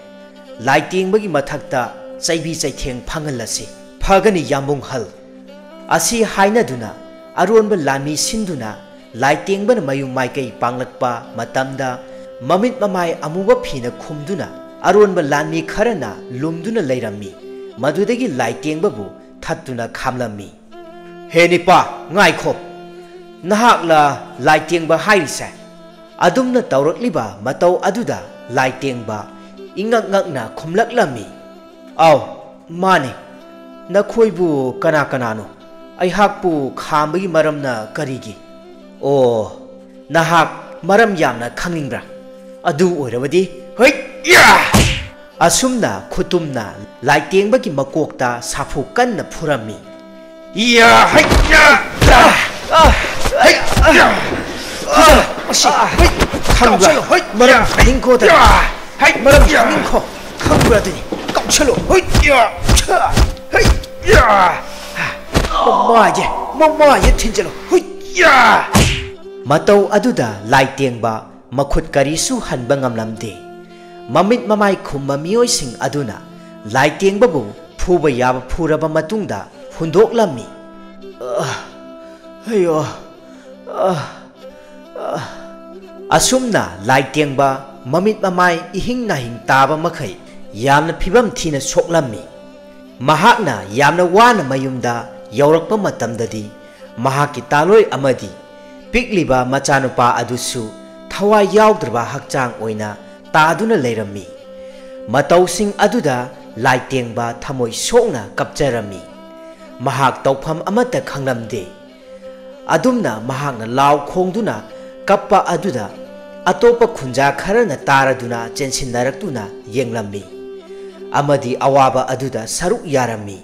ꯂꯥꯏꯇꯦꯡꯕꯒꯤ ꯃꯊꯛꯇ ꯆꯩꯕꯤ ꯆꯩꯊꯦꯡ ꯐꯪꯍꯜꯂꯁꯤ꯫ ꯐꯒꯅꯤ ꯌꯥꯝꯕꯨꯡ ꯍꯜ꯫ ꯑꯁꯤ ꯍꯥꯏꯅꯗꯨꯅ ꯑꯔꯣꯟꯕ ꯂꯥꯟꯃꯤ ꯁꯤꯟꯗꯨꯅ ꯂꯥꯏꯇꯦꯡꯕꯅ ꯃꯌꯨꯝ ꯃꯥꯏꯀꯩ ꯄꯥꯡꯂꯛꯄ ꯃꯇꯝꯗ ꯃꯃꯤꯠ ꯃꯃꯥꯏ ꯑꯃꯨꯕ ꯐꯤꯅ ꯈꯨꯝꯗꯨꯅ ꯑꯔꯣꯟꯕ ꯂꯥꯟꯃꯤ ꯈꯔꯅ ꯂꯨꯝꯗꯨꯅ ꯂꯩꯔꯝꯃꯤ꯫ ꯃꯗꯨꯗꯒꯤ ꯂꯥꯏꯇꯦꯡꯕꯕꯨ ꯊꯠꯇꯨꯅ ꯈꯥꯝꯂꯝꯃꯤ꯫ "ꯍꯦ ꯅꯤꯄꯥ, ꯉꯥꯏꯈꯣ! ꯅꯍꯥꯛꯂ ꯂꯥꯏꯇꯦꯡꯕ ꯍꯥꯏꯔꯤꯁꯦ?" ꯑꯗꯨꯝꯅ ꯇꯧꯔꯛꯂꯤꯕ ꯃꯇꯧ ꯑꯗꯨꯗ ꯂꯥꯏꯇꯦꯡꯕ ꯏꯉꯛ ꯉꯛꯅ ꯈꯨꯝꯂꯛꯂꯝꯃꯤ꯫ "ꯑꯥꯎ, ꯃꯥꯅꯤ꯫ ꯅꯈꯣꯏꯕꯨ ꯀꯅꯥ ꯀꯅꯥꯅꯣ? ꯑꯩꯍꯥꯛꯄꯨ ꯈꯥꯝꯕꯒꯤ ꯃꯔꯝꯅ ꯀꯔꯤꯒꯤ?" "ꯑꯣ, ꯅꯍꯥꯛ ꯃꯔꯝ ꯌꯥꯝꯅ ꯈꯪꯅꯤꯡꯕ꯭ꯔꯥ? ꯑꯗꯨ ꯑꯣꯏꯔꯕꯗꯤ, ꯍꯩ ꯌꯥ!" ꯑꯁꯨꯝꯅ ꯈꯨꯇꯨꯝꯅ ꯂꯥꯏꯇꯦꯡꯕꯒꯤ ꯃꯀꯣꯛꯇ ꯁꯥꯐꯨ ꯀꯟꯅ ꯐꯨꯔꯝꯃꯤ꯫ "ꯌꯥ! ꯍꯩ ꯌꯥ! ꯌꯥ! ꯍꯩ ꯌꯥ! ꯐꯨꯗꯔꯣ! ꯃꯁꯤ! ꯍꯩ! ꯈꯪꯕ꯭ꯔꯥ? ꯀꯥꯎꯁꯜꯂꯣ! ꯍꯩ! ꯃꯔꯝ ꯌꯥ! ꯈꯪꯅꯤꯡꯀꯣ ꯇꯥꯔꯦ꯫ ꯌꯥ! ꯍꯩ! ꯃꯔꯝ ꯌꯥ! ꯈꯪꯅꯤꯡꯀꯣ! ꯈꯪꯕ꯭ꯔꯥ ꯑꯗꯨꯅꯤ? ꯀꯥꯎꯁꯜꯂꯣ! ꯍꯩ! ꯌꯥ! ꯍꯩ! ꯌꯥ! ꯃꯃꯥꯏꯁꯦ! ꯃꯃꯥꯏꯁꯦ ꯊꯤꯟꯖꯜꯂꯣ! ꯍꯩ! ꯌꯥ!" ꯃꯇꯧ ꯑꯗꯨꯗ ꯂꯥꯏꯇꯦꯡꯕ ꯃꯈꯨꯠ ꯀꯔꯤꯁꯨ ꯍꯟꯕ ꯉꯝꯂꯝꯗꯦ꯫ ꯃꯃꯤꯠ ꯃꯃꯥꯏ ꯈꯨꯝꯕ ꯃꯤꯑꯣꯏꯁꯤꯡ ꯑꯗꯨꯅ ꯂꯥꯏꯇꯦꯡꯕꯕꯨ ꯐꯨꯕ ꯌꯥꯕ ꯐꯨꯔꯕ ꯃꯇꯨꯡꯗ ꯍꯨꯟꯗꯣꯛꯂꯝꯃꯤ꯫ ꯑ, ꯑꯌꯣ, ꯑ, ꯑ꯫ ꯑꯁꯨꯝꯅ ꯂꯥꯏꯇꯦꯡꯕ ꯃꯃꯤꯠ ꯃꯃꯥꯏ ꯏꯍꯤꯡ ꯅꯥꯍꯤꯡ ꯇꯥꯕ ꯃꯈꯩ ꯌꯥꯝꯅ ꯐꯤꯕꯝ ꯊꯤꯅ ꯁꯣꯛꯂꯝꯃꯤ꯫ ꯃꯍꯥꯛꯅ ꯌꯥꯝꯅ ꯋꯥꯅ ꯃꯌꯨꯝꯗ ꯌꯧꯔꯛꯄ ꯃꯇꯝꯗꯗꯤ ꯃꯍꯥꯛꯀꯤ ꯇꯥꯂꯣꯏ ꯑꯃꯗꯤ ꯄꯤꯛꯂꯤꯕ ꯃꯆꯥꯅꯨꯄꯥ ꯑꯗꯨꯁꯨ ꯊꯋꯥꯏ ꯌꯥꯎꯗ꯭ꯔꯕ ꯍꯛꯆꯥꯡ ꯑꯣꯏꯅ ꯇꯥꯗꯨꯅ ꯂꯩꯔꯝꯃꯤ꯫ ꯃꯇꯧꯁꯤꯡ ꯑꯗꯨꯗ ꯂꯥꯏꯇꯦꯡꯕ ꯊꯃꯣꯏ ꯁꯣꯛꯅ ꯀꯞꯆꯔꯝꯃꯤ꯫ ꯃꯍꯥꯛ ꯇꯧꯐꯝ ꯑꯃꯠꯇ ꯈꯪꯂꯝꯗꯦ꯫ ꯑꯗꯨꯝꯅ ꯃꯍꯥꯛꯅ ꯂꯥꯎ ꯈꯣꯡꯗꯨꯅ ꯀꯞꯄ ꯑꯗꯨꯗ ꯑꯇꯣꯞꯄ ꯈꯨꯟꯖꯥ ꯈꯔꯅ ꯇꯥꯔꯗꯨꯅ ꯆꯦꯟꯁꯤꯟꯅꯔꯛꯇꯨꯅ ꯌꯦꯡꯂꯝꯃꯤ ꯑꯃꯗꯤ ꯑꯋꯥꯕ ꯑꯗꯨꯗ ꯁꯔꯨꯛ ꯌꯥꯔꯝꯃꯤ꯫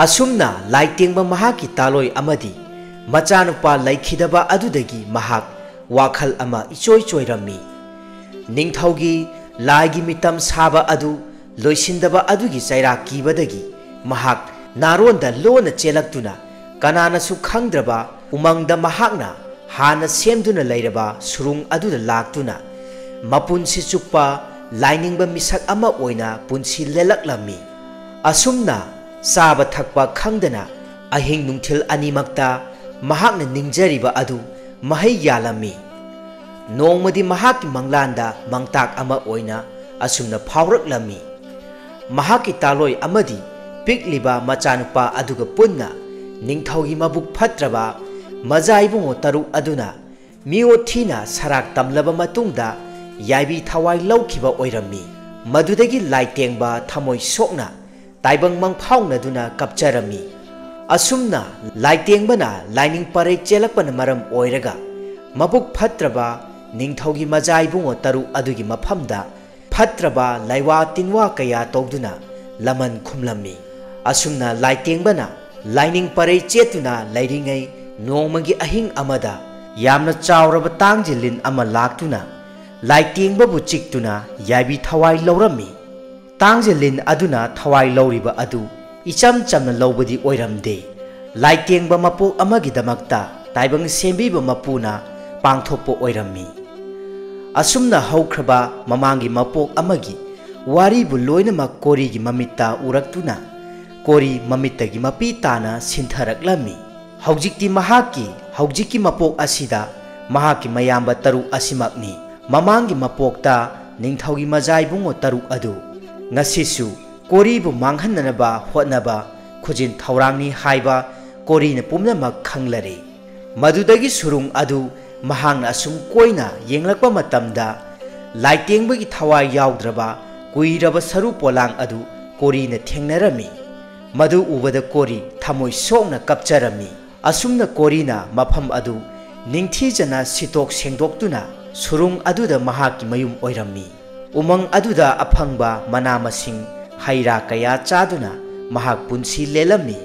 ꯑꯁꯨꯝꯅ ꯂꯥꯏꯇꯦꯡꯕ ꯃꯍꯥꯛꯀꯤ ꯇꯥꯂꯣꯏ ꯑꯃꯗꯤ ꯃꯆꯥꯅꯨꯄꯥ ꯂꯩꯈꯤꯗꯕ ꯑꯗꯨꯗꯒꯤ ꯃꯍꯥꯛ ꯋꯥꯈꯜ ꯑꯃ ꯏꯆꯣꯏ ꯆꯣꯏꯔꯝꯃꯤ꯫ ꯅꯤꯡꯊꯧꯒꯤ ꯂꯥꯏꯒꯤ ꯃꯤꯇꯝ ꯁꯥꯕ ꯑꯗꯨ ꯂꯣꯏꯁꯤꯟꯗꯕ ꯑꯗꯨꯒꯤ ꯆꯩꯔꯥꯛ ꯀꯤꯕꯗꯒꯤ ꯃꯍꯥꯛ ꯅꯥꯔꯣꯟꯗ ꯂꯣꯟꯅ ꯆꯦꯜꯂꯛꯇꯨꯅ ꯀꯅꯥꯅꯁꯨ ꯈꯪꯗ꯭ꯔꯕ ꯎꯃꯪꯗ ꯃꯍꯥꯛꯅ ꯍꯥꯟꯅ ꯁꯦꯝꯗꯨꯅ ꯂꯩꯔꯕ ꯁꯨꯔꯨꯡ ꯑꯗꯨꯗ ꯂꯥꯛꯇꯨꯅ ꯃꯄꯨꯟꯁꯤ ꯆꯨꯞꯄ ꯂꯥꯏꯅꯤꯡꯕ ꯃꯤꯁꯛ ꯑꯃ ꯑꯣꯏꯅ ꯄꯨꯟꯁꯤ ꯂꯦꯜꯂꯛꯂꯝꯃꯤ꯫ ꯑꯁꯨꯝꯅ ꯆꯥꯕ ꯊꯛꯄ ꯈꯪꯗꯅ ꯑꯍꯤꯡ ꯅꯨꯡꯊꯤꯜ ꯑꯅꯤꯃꯛꯇ ꯃꯍꯥꯛꯅ ꯅꯤꯡꯖꯔꯤꯕ ꯑꯗꯨ ꯃꯍꯩ ꯌꯥꯜꯂꯝꯃꯤ꯫ ꯅꯣꯡꯃꯗꯤ ꯃꯍꯥꯛꯀꯤ ꯃꯪꯂꯥꯟꯗ ꯃꯪꯇꯥꯛ ꯑꯃ ꯑꯣꯏꯅ ꯑꯁꯨꯝꯅ ꯐꯥꯎꯔꯛꯂꯝꯃꯤ꯫ ꯃꯍꯥꯛꯀꯤ ꯇꯥꯂꯣꯏ ꯑꯃꯗꯤ ꯄꯤꯛꯂꯤꯕ ꯃꯆꯥꯅꯨꯄꯥ ꯑꯗꯨꯒ ꯄꯨꯟꯅ ꯅꯤꯡꯊꯧꯒꯤ ꯃꯕꯨꯛ ꯐꯠꯇ꯭ꯔꯕ ꯃꯖꯥ ꯏꯕꯨꯡꯉꯣ ꯇꯔꯨꯛ ꯑꯗꯨꯅ ꯃꯤꯑꯣꯠ ꯊꯤꯅ ꯁꯔꯥꯛ ꯇꯝꯂꯕ ꯃꯇꯨꯡꯗ ꯌꯥꯏꯕꯤ ꯊꯋꯥꯏ ꯂꯧꯈꯤꯕ ꯑꯣꯏꯔꯝꯃꯤ꯫ ꯃꯗꯨꯗꯒꯤ ꯂꯥꯏꯇꯦꯡꯕ ꯊꯃꯣꯏ ꯁꯣꯛꯅ ꯇꯥꯏꯕꯪ ꯃꯪꯐꯥꯎꯅꯗꯨꯅ ꯀꯞꯆꯔꯝꯃꯤ꯫ ꯑꯁꯨꯝꯅ ꯂꯥꯏꯇꯦꯡꯕꯅ ꯂꯥꯏꯅꯤꯡ ꯄꯔꯩ ꯆꯦꯜꯂꯛꯄꯅ ꯃꯔꯝ ꯑꯣꯏꯔꯒ ꯃꯕꯨꯛ ꯐꯠꯇ꯭ꯔꯕ ꯅꯤꯡꯊꯧꯒꯤ ꯃꯖꯥ ꯏꯕꯨꯡꯉꯣ ꯇꯔꯨꯛ ꯑꯗꯨꯒꯤ ꯃꯐꯝꯗ ꯐꯠꯇ꯭ꯔꯕ ꯂꯥꯏꯋꯥ ꯇꯤꯟꯋꯥ ꯀꯌꯥ ꯇꯧꯗꯨꯅ ꯂꯃꯟ ꯈꯨꯝꯂꯝꯃꯤ꯫ ꯑꯁꯨꯝꯅ ꯂꯥꯏꯇꯦꯡꯕꯅ ꯂꯥꯏꯅꯤꯡ ꯄꯔꯩ ꯆꯦꯠꯇꯨꯅ ꯂꯩꯔꯤꯉꯩ ꯅꯣꯡꯃꯒꯤ ꯑꯍꯤꯡ ꯑꯃꯗ ꯌꯥꯝꯅ ꯆꯥꯎꯔꯕ ꯇꯥꯡꯖꯦ ꯂꯤꯟ ꯑꯃ ꯂꯥꯛꯇꯨꯅ ꯂꯥꯏꯇꯦꯡꯕꯕꯨ ꯆꯤꯛꯇꯨꯅ ꯌꯥꯏꯕꯤ ꯊꯋꯥꯏ ꯂꯧꯔꯝꯃꯤ꯫ ꯇꯥꯡꯖꯦ ꯂꯤꯟ ꯑꯗꯨꯅ ꯊꯋꯥꯏ ꯂꯧꯔꯤꯕ ꯑꯗꯨ ꯏꯆꯝ ꯆꯝꯅ ꯂꯧꯕꯗꯤ ꯑꯣꯏꯔꯝꯗꯦ꯫ ꯂꯥꯏꯇꯦꯡꯕ ꯃꯄꯣꯛ ꯑꯃꯒꯤꯗꯃꯛꯇ ꯇꯥꯏꯕꯪ ꯁꯦꯝꯕꯤꯕ ꯃꯄꯨꯅ ꯄꯥꯡꯊꯣꯛꯄ ꯑꯣꯏꯔꯝꯃꯤ꯫ ꯑꯁꯨꯝꯅ ꯍꯧꯈ꯭ꯔꯕ ꯃꯃꯥꯡꯒꯤ ꯃꯄꯣꯛ ꯑꯃꯒꯤ ꯋꯥꯔꯤꯕꯨ ꯂꯣꯏꯅꯃꯛ ꯀꯣꯔꯤꯒꯤ ꯃꯃꯤꯠꯇ ꯎꯔꯛꯇꯨꯅ ꯀꯣꯔꯤ ꯃꯃꯤꯠꯇꯒꯤ ꯃꯄꯤ ꯇꯥꯅ ꯁꯤꯟꯊꯔꯛꯂꯝꯃꯤ꯫ ꯍꯧꯖꯤꯛꯇꯤ ꯃꯍꯥꯛꯀꯤ ꯍꯧꯖꯤꯛꯀꯤ ꯃꯄꯣꯛ ꯑꯁꯤꯗ ꯃꯍꯥꯛꯀꯤ ꯃꯌꯥꯝꯕ ꯇꯔꯨꯛ ꯑꯁꯤꯃꯛꯅꯤ꯫ ꯃꯃꯥꯡꯒꯤ ꯃꯄꯣꯛꯇ ꯅꯤꯡꯊꯧꯒꯤ ꯃꯖꯥ ꯏꯕꯨꯡꯉꯣ ꯇꯔꯨꯛ ꯑꯗꯨ ꯉꯁꯤꯁꯨ ꯀꯣꯔꯤꯕꯨ ꯃꯥꯡꯍꯟꯅꯅꯕ ꯍꯣꯠꯅꯕ ꯈꯨꯖꯤꯟ ꯊꯧꯔꯥꯡꯅꯤ ꯍꯥꯏꯕ ꯀꯣꯔꯤꯅ ꯄꯨꯝꯅꯃꯛ ꯈꯪꯂꯔꯦ꯫ ꯃꯗꯨꯗꯒꯤ ꯁꯨꯔꯨꯡ ꯑꯗꯨ ꯃꯍꯥꯛꯅ ꯑꯁꯨꯝ ꯀꯣꯏꯅ ꯌꯦꯡꯂꯛꯄ ꯃꯇꯝꯗ ꯂꯥꯏꯇꯦꯡꯕꯒꯤ ꯊꯋꯥꯏ ꯌꯥꯎꯗ꯭ꯔꯕ ꯀꯨꯏꯔꯕ ꯁꯔꯨ ꯄꯣꯂꯥꯡ ꯑꯗꯨ ꯀꯣꯔꯤꯅ ꯊꯦꯡꯅꯔꯝꯃꯤ꯫ ꯃꯗꯨ ꯎꯕꯗ ꯀꯣꯔꯤ ꯊꯃꯣꯏ ꯁꯣꯛꯅ ꯀꯞꯆꯔꯝꯃꯤ꯫ ꯑꯁꯨꯝꯅ ꯀꯣꯔꯤꯅ ꯃꯐꯝ ꯑꯗꯨ ꯅꯤꯡꯊꯤꯖꯅ ꯁꯤꯠꯇꯣꯛ ꯁꯦꯡꯗꯣꯛꯇꯨꯅ ꯁꯨꯔꯨꯡ ꯑꯗꯨꯗ ꯃꯍꯥꯛꯀꯤ ꯃꯌꯨꯝ ꯑꯣꯏꯔꯝꯃꯤ꯫ ꯎꯃꯪ ꯑꯗꯨꯗ ꯑꯐꯪꯕ ꯃꯅꯥ ꯃꯁꯤꯡ, ꯍꯩ ꯔꯥ ꯀꯌꯥ ꯆꯥꯗꯨꯅ ꯃꯍꯥꯛ ꯄꯨꯟꯁꯤ ꯂꯦꯜꯂꯝꯃꯤ꯫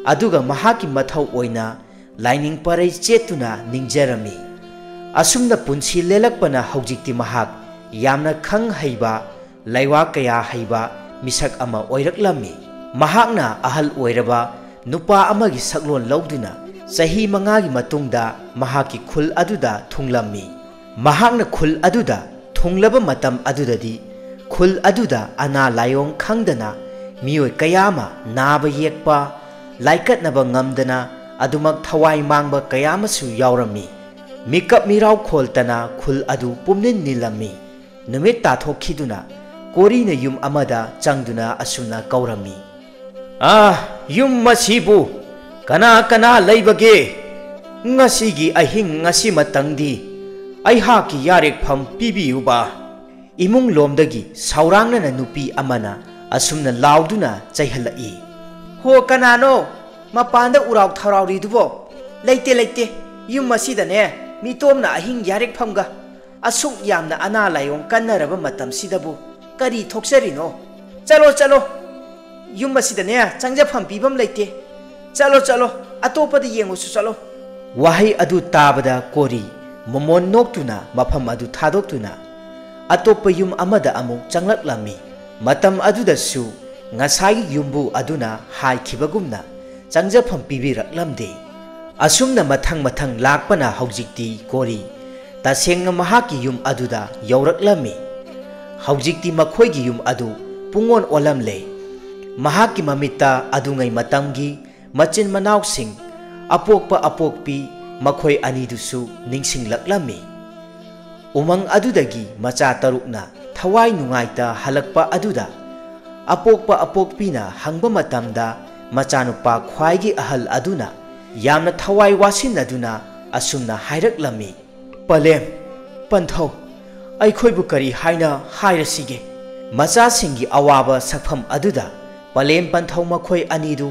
ꯑꯗꯨꯒ ꯃꯍꯥꯛꯀꯤ ꯃꯊꯧ ꯑꯣꯏꯅ ꯂꯥꯏꯅꯤꯡ ꯄꯔꯩ ꯆꯦꯠꯇꯨꯅ ꯅꯤꯡꯖꯔꯝꯃꯤ꯫ ꯑꯁꯨꯝꯅ ꯄꯨꯟꯁꯤ ꯂꯦꯜꯂꯛꯄꯅ ꯍꯧꯖꯤꯛꯇꯤ ꯃꯍꯥꯛ ꯌꯥꯝꯅ ꯈꯪ ꯍꯩꯕ, ꯂꯩꯋꯥ ꯀꯌꯥ ꯍꯩꯕ ꯃꯤꯁꯛ ꯑꯃ ꯑꯣꯏꯔꯛꯂꯝꯃꯤ꯫ ꯃꯍꯥꯛꯅ ꯑꯍꯜ ꯑꯣꯏꯔꯕ ꯅꯨꯄꯥ ꯑꯃꯒꯤ ꯁꯛꯂꯣꯟ ꯂꯧꯗꯨꯅ ꯆꯍꯤ ꯃꯉꯥꯒꯤ ꯃꯇꯨꯡꯗ ꯃꯍꯥꯛꯀꯤ ꯈꯨꯜ ꯑꯗꯨꯗ ꯊꯨꯡꯂꯝꯃꯤ꯫ ꯃꯍꯥꯛꯅ ꯈꯨꯜ ꯑꯗꯨꯗ ꯊꯨꯡꯂꯕ ꯃꯇꯝ ꯑꯗꯨꯗꯗꯤ ꯈꯨꯜ ꯑꯗꯨꯗ ꯑꯅꯥ ꯂꯥꯏꯑꯣꯡ ꯈꯪꯗꯅ ꯃꯤꯑꯣꯏ ꯀꯌꯥ ꯑꯃ ꯅꯥꯕ ꯌꯦꯛꯄ, ꯂꯥꯏꯀꯠꯅꯕ ꯉꯝꯗꯅ ꯑꯗꯨꯃꯛ ꯊꯋꯥꯏ ꯃꯥꯡꯕ ꯀꯌꯥ ꯑꯃꯁꯨ ꯌꯥꯎꯔꯝꯃꯤ꯫ ꯃꯤꯀꯞ ꯃꯤꯔꯥꯎ ꯈꯣꯜꯇꯅ ꯈꯨꯜ ꯑꯗꯨ ꯄꯨꯝꯅꯤꯜ ꯅꯤꯜꯂꯝꯃꯤ꯫ ꯅꯨꯃꯤꯠ ꯇꯥꯊꯣꯛꯈꯤꯗꯨꯅ ꯀꯣꯔꯤꯅ ꯌꯨꯝ ꯑꯃꯗ ꯆꯪꯗꯨꯅ ꯑꯁꯨꯝꯅ ꯀꯧꯔꯝꯃꯤ, "ꯑꯥ, ꯌꯨꯝ ꯑꯁꯤꯕꯨ ꯀꯅꯥ ꯀꯅꯥ ꯂꯩꯕꯒꯦ? ꯉꯁꯤꯒꯤ ꯑꯍꯤꯡ ꯑꯁꯤꯃꯇꯪꯗꯤ ꯑꯩꯍꯥꯛꯀꯤ ꯌꯥꯔꯦꯛꯐꯝ ꯄꯤꯕꯤꯌꯨꯕ꯫" ꯏꯃꯨꯡ ꯂꯣꯝꯗꯒꯤ ꯁꯥꯎꯔꯥꯡꯅꯅ ꯅꯨꯄꯤ ꯑꯃꯅ ꯑꯁꯨꯝꯅ ꯂꯥꯎꯗꯨꯅ ꯆꯩꯍꯜꯂꯛꯏ, "ꯍꯣ, ꯀꯅꯥꯅꯣ ꯃꯄꯥꯟꯗ ꯎꯔꯥꯎ ꯊꯔꯥꯎꯔꯤꯗꯨꯕꯣ?" "ꯂꯩꯇꯦ, ꯂꯩꯇꯦ꯫ ꯌꯨꯝ ꯑꯁꯤꯗꯅꯦ ꯃꯤꯇꯣꯝꯅ ꯑꯍꯤꯡ ꯌꯥꯔꯦꯛꯐꯝꯒ꯫ ꯑꯁꯨꯛ ꯌꯥꯝꯅ ꯑꯅꯥ ꯂꯥꯏꯑꯣꯡ ꯀꯟꯅꯔꯕ ꯃꯇꯝꯁꯤꯗꯕꯨ ꯀꯔꯤ ꯊꯣꯛꯆꯔꯤꯅꯣ? ꯆꯠꯂꯣ, ꯆꯠꯂꯣ꯫ ꯌꯨꯝ ꯑꯁꯤꯗꯅꯦ ꯆꯪꯖꯐꯝ ꯄꯤꯐꯝ ꯂꯩꯇꯦ꯫ ꯆꯠꯂꯣ, ꯆꯠꯂꯣ꯫ ꯑꯇꯣꯞꯄꯗ ꯌꯦꯡꯉꯨꯁꯨ ꯆꯠꯂꯣ꯫" ꯋꯥꯍꯩ ꯑꯗꯨ ꯇꯥꯕꯗ ꯀꯣꯔꯤ ꯃꯃꯣꯟ ꯅꯣꯛꯇꯨꯅ ꯃꯐꯝ ꯑꯗꯨ ꯊꯥꯗꯣꯛꯇꯨꯅ ꯑꯇꯣꯞꯄ ꯌꯨꯝ ꯑꯃꯗ ꯑꯃꯨꯛ ꯆꯪꯂꯛꯂꯝꯃꯤ꯫ ꯃꯇꯝ ꯑꯗꯨꯗꯁꯨ ꯉꯁꯥꯏꯒꯤ ꯌꯨꯝꯕꯨ ꯑꯗꯨꯅ ꯍꯥꯏꯈꯤꯕꯒꯨꯝꯅ ꯆꯪꯖꯐꯝ ꯄꯤꯕꯤꯔꯛꯂꯝꯗꯦ꯫ ꯑꯁꯨꯝꯅ ꯃꯊꯪ ꯃꯊꯪ ꯂꯥꯛꯄꯅ ꯍꯧꯖꯤꯛꯇꯤ ꯀꯣꯔꯤ ꯇꯁꯦꯡꯅ ꯃꯍꯥꯛꯀꯤ ꯌꯨꯝ ꯑꯗꯨꯗ ꯌꯧꯔꯛꯂꯝꯃꯤ꯫ ꯍꯧꯖꯤꯛꯇꯤ ꯃꯈꯣꯏꯒꯤ ꯌꯨꯝ ꯑꯗꯨ ꯄꯨꯡꯑꯣꯟ ꯑꯣꯜꯂꯝꯂꯦ꯫ ꯃꯍꯥꯛꯀꯤ ꯃꯃꯤꯠꯇ ꯑꯗꯨꯉꯩ ꯃꯇꯝꯒꯤ ꯃꯆꯤꯟ ꯃꯅꯥꯎꯁꯤꯡ, ꯑꯄꯣꯛꯄ ꯑꯄꯣꯛꯄꯤ, ꯃꯈꯣꯏ ꯑꯅꯤꯗꯨꯁꯨ ꯅꯤꯡꯁꯤꯡꯂꯛꯂꯝꯃꯤ꯫ ꯎꯃꯪ ꯑꯗꯨꯗꯒꯤ ꯃꯆꯥ ꯇꯔꯨꯛꯅ ꯊꯋꯥꯏ ꯅꯨꯡꯉꯥꯏꯇ ꯍꯜꯂꯛꯄ ꯑꯗꯨꯗ ꯑꯄꯣꯛꯄ ꯑꯄꯣꯛꯄꯤꯅ ꯍꯪꯕ ꯃꯇꯝꯗ ꯃꯆꯥꯅꯨꯄꯥ ꯈ꯭ꯋꯥꯏꯒꯤ ꯑꯍꯜ ꯑꯗꯨꯅ ꯌꯥꯝꯅ ꯊꯋꯥꯏ ꯋꯥꯁꯤꯟꯅꯗꯨꯅ ꯑꯁꯨꯝꯅ ꯍꯥꯏꯔꯛꯂꯝꯃꯤ, "ꯄꯂꯦꯝ, ꯄꯟꯊꯧ, ꯑꯩꯈꯣꯏꯕꯨ ꯀꯔꯤ ꯍꯥꯏꯅ ꯍꯥꯏꯔꯁꯤꯒꯦ?" ꯃꯆꯥꯁꯤꯡꯒꯤ ꯑꯋꯥꯕ ꯁꯛꯐꯝ ꯑꯗꯨꯗ ꯄꯂꯦꯝ ꯄꯟꯊꯧ ꯃꯈꯣꯏ ꯑꯅꯤꯗꯨ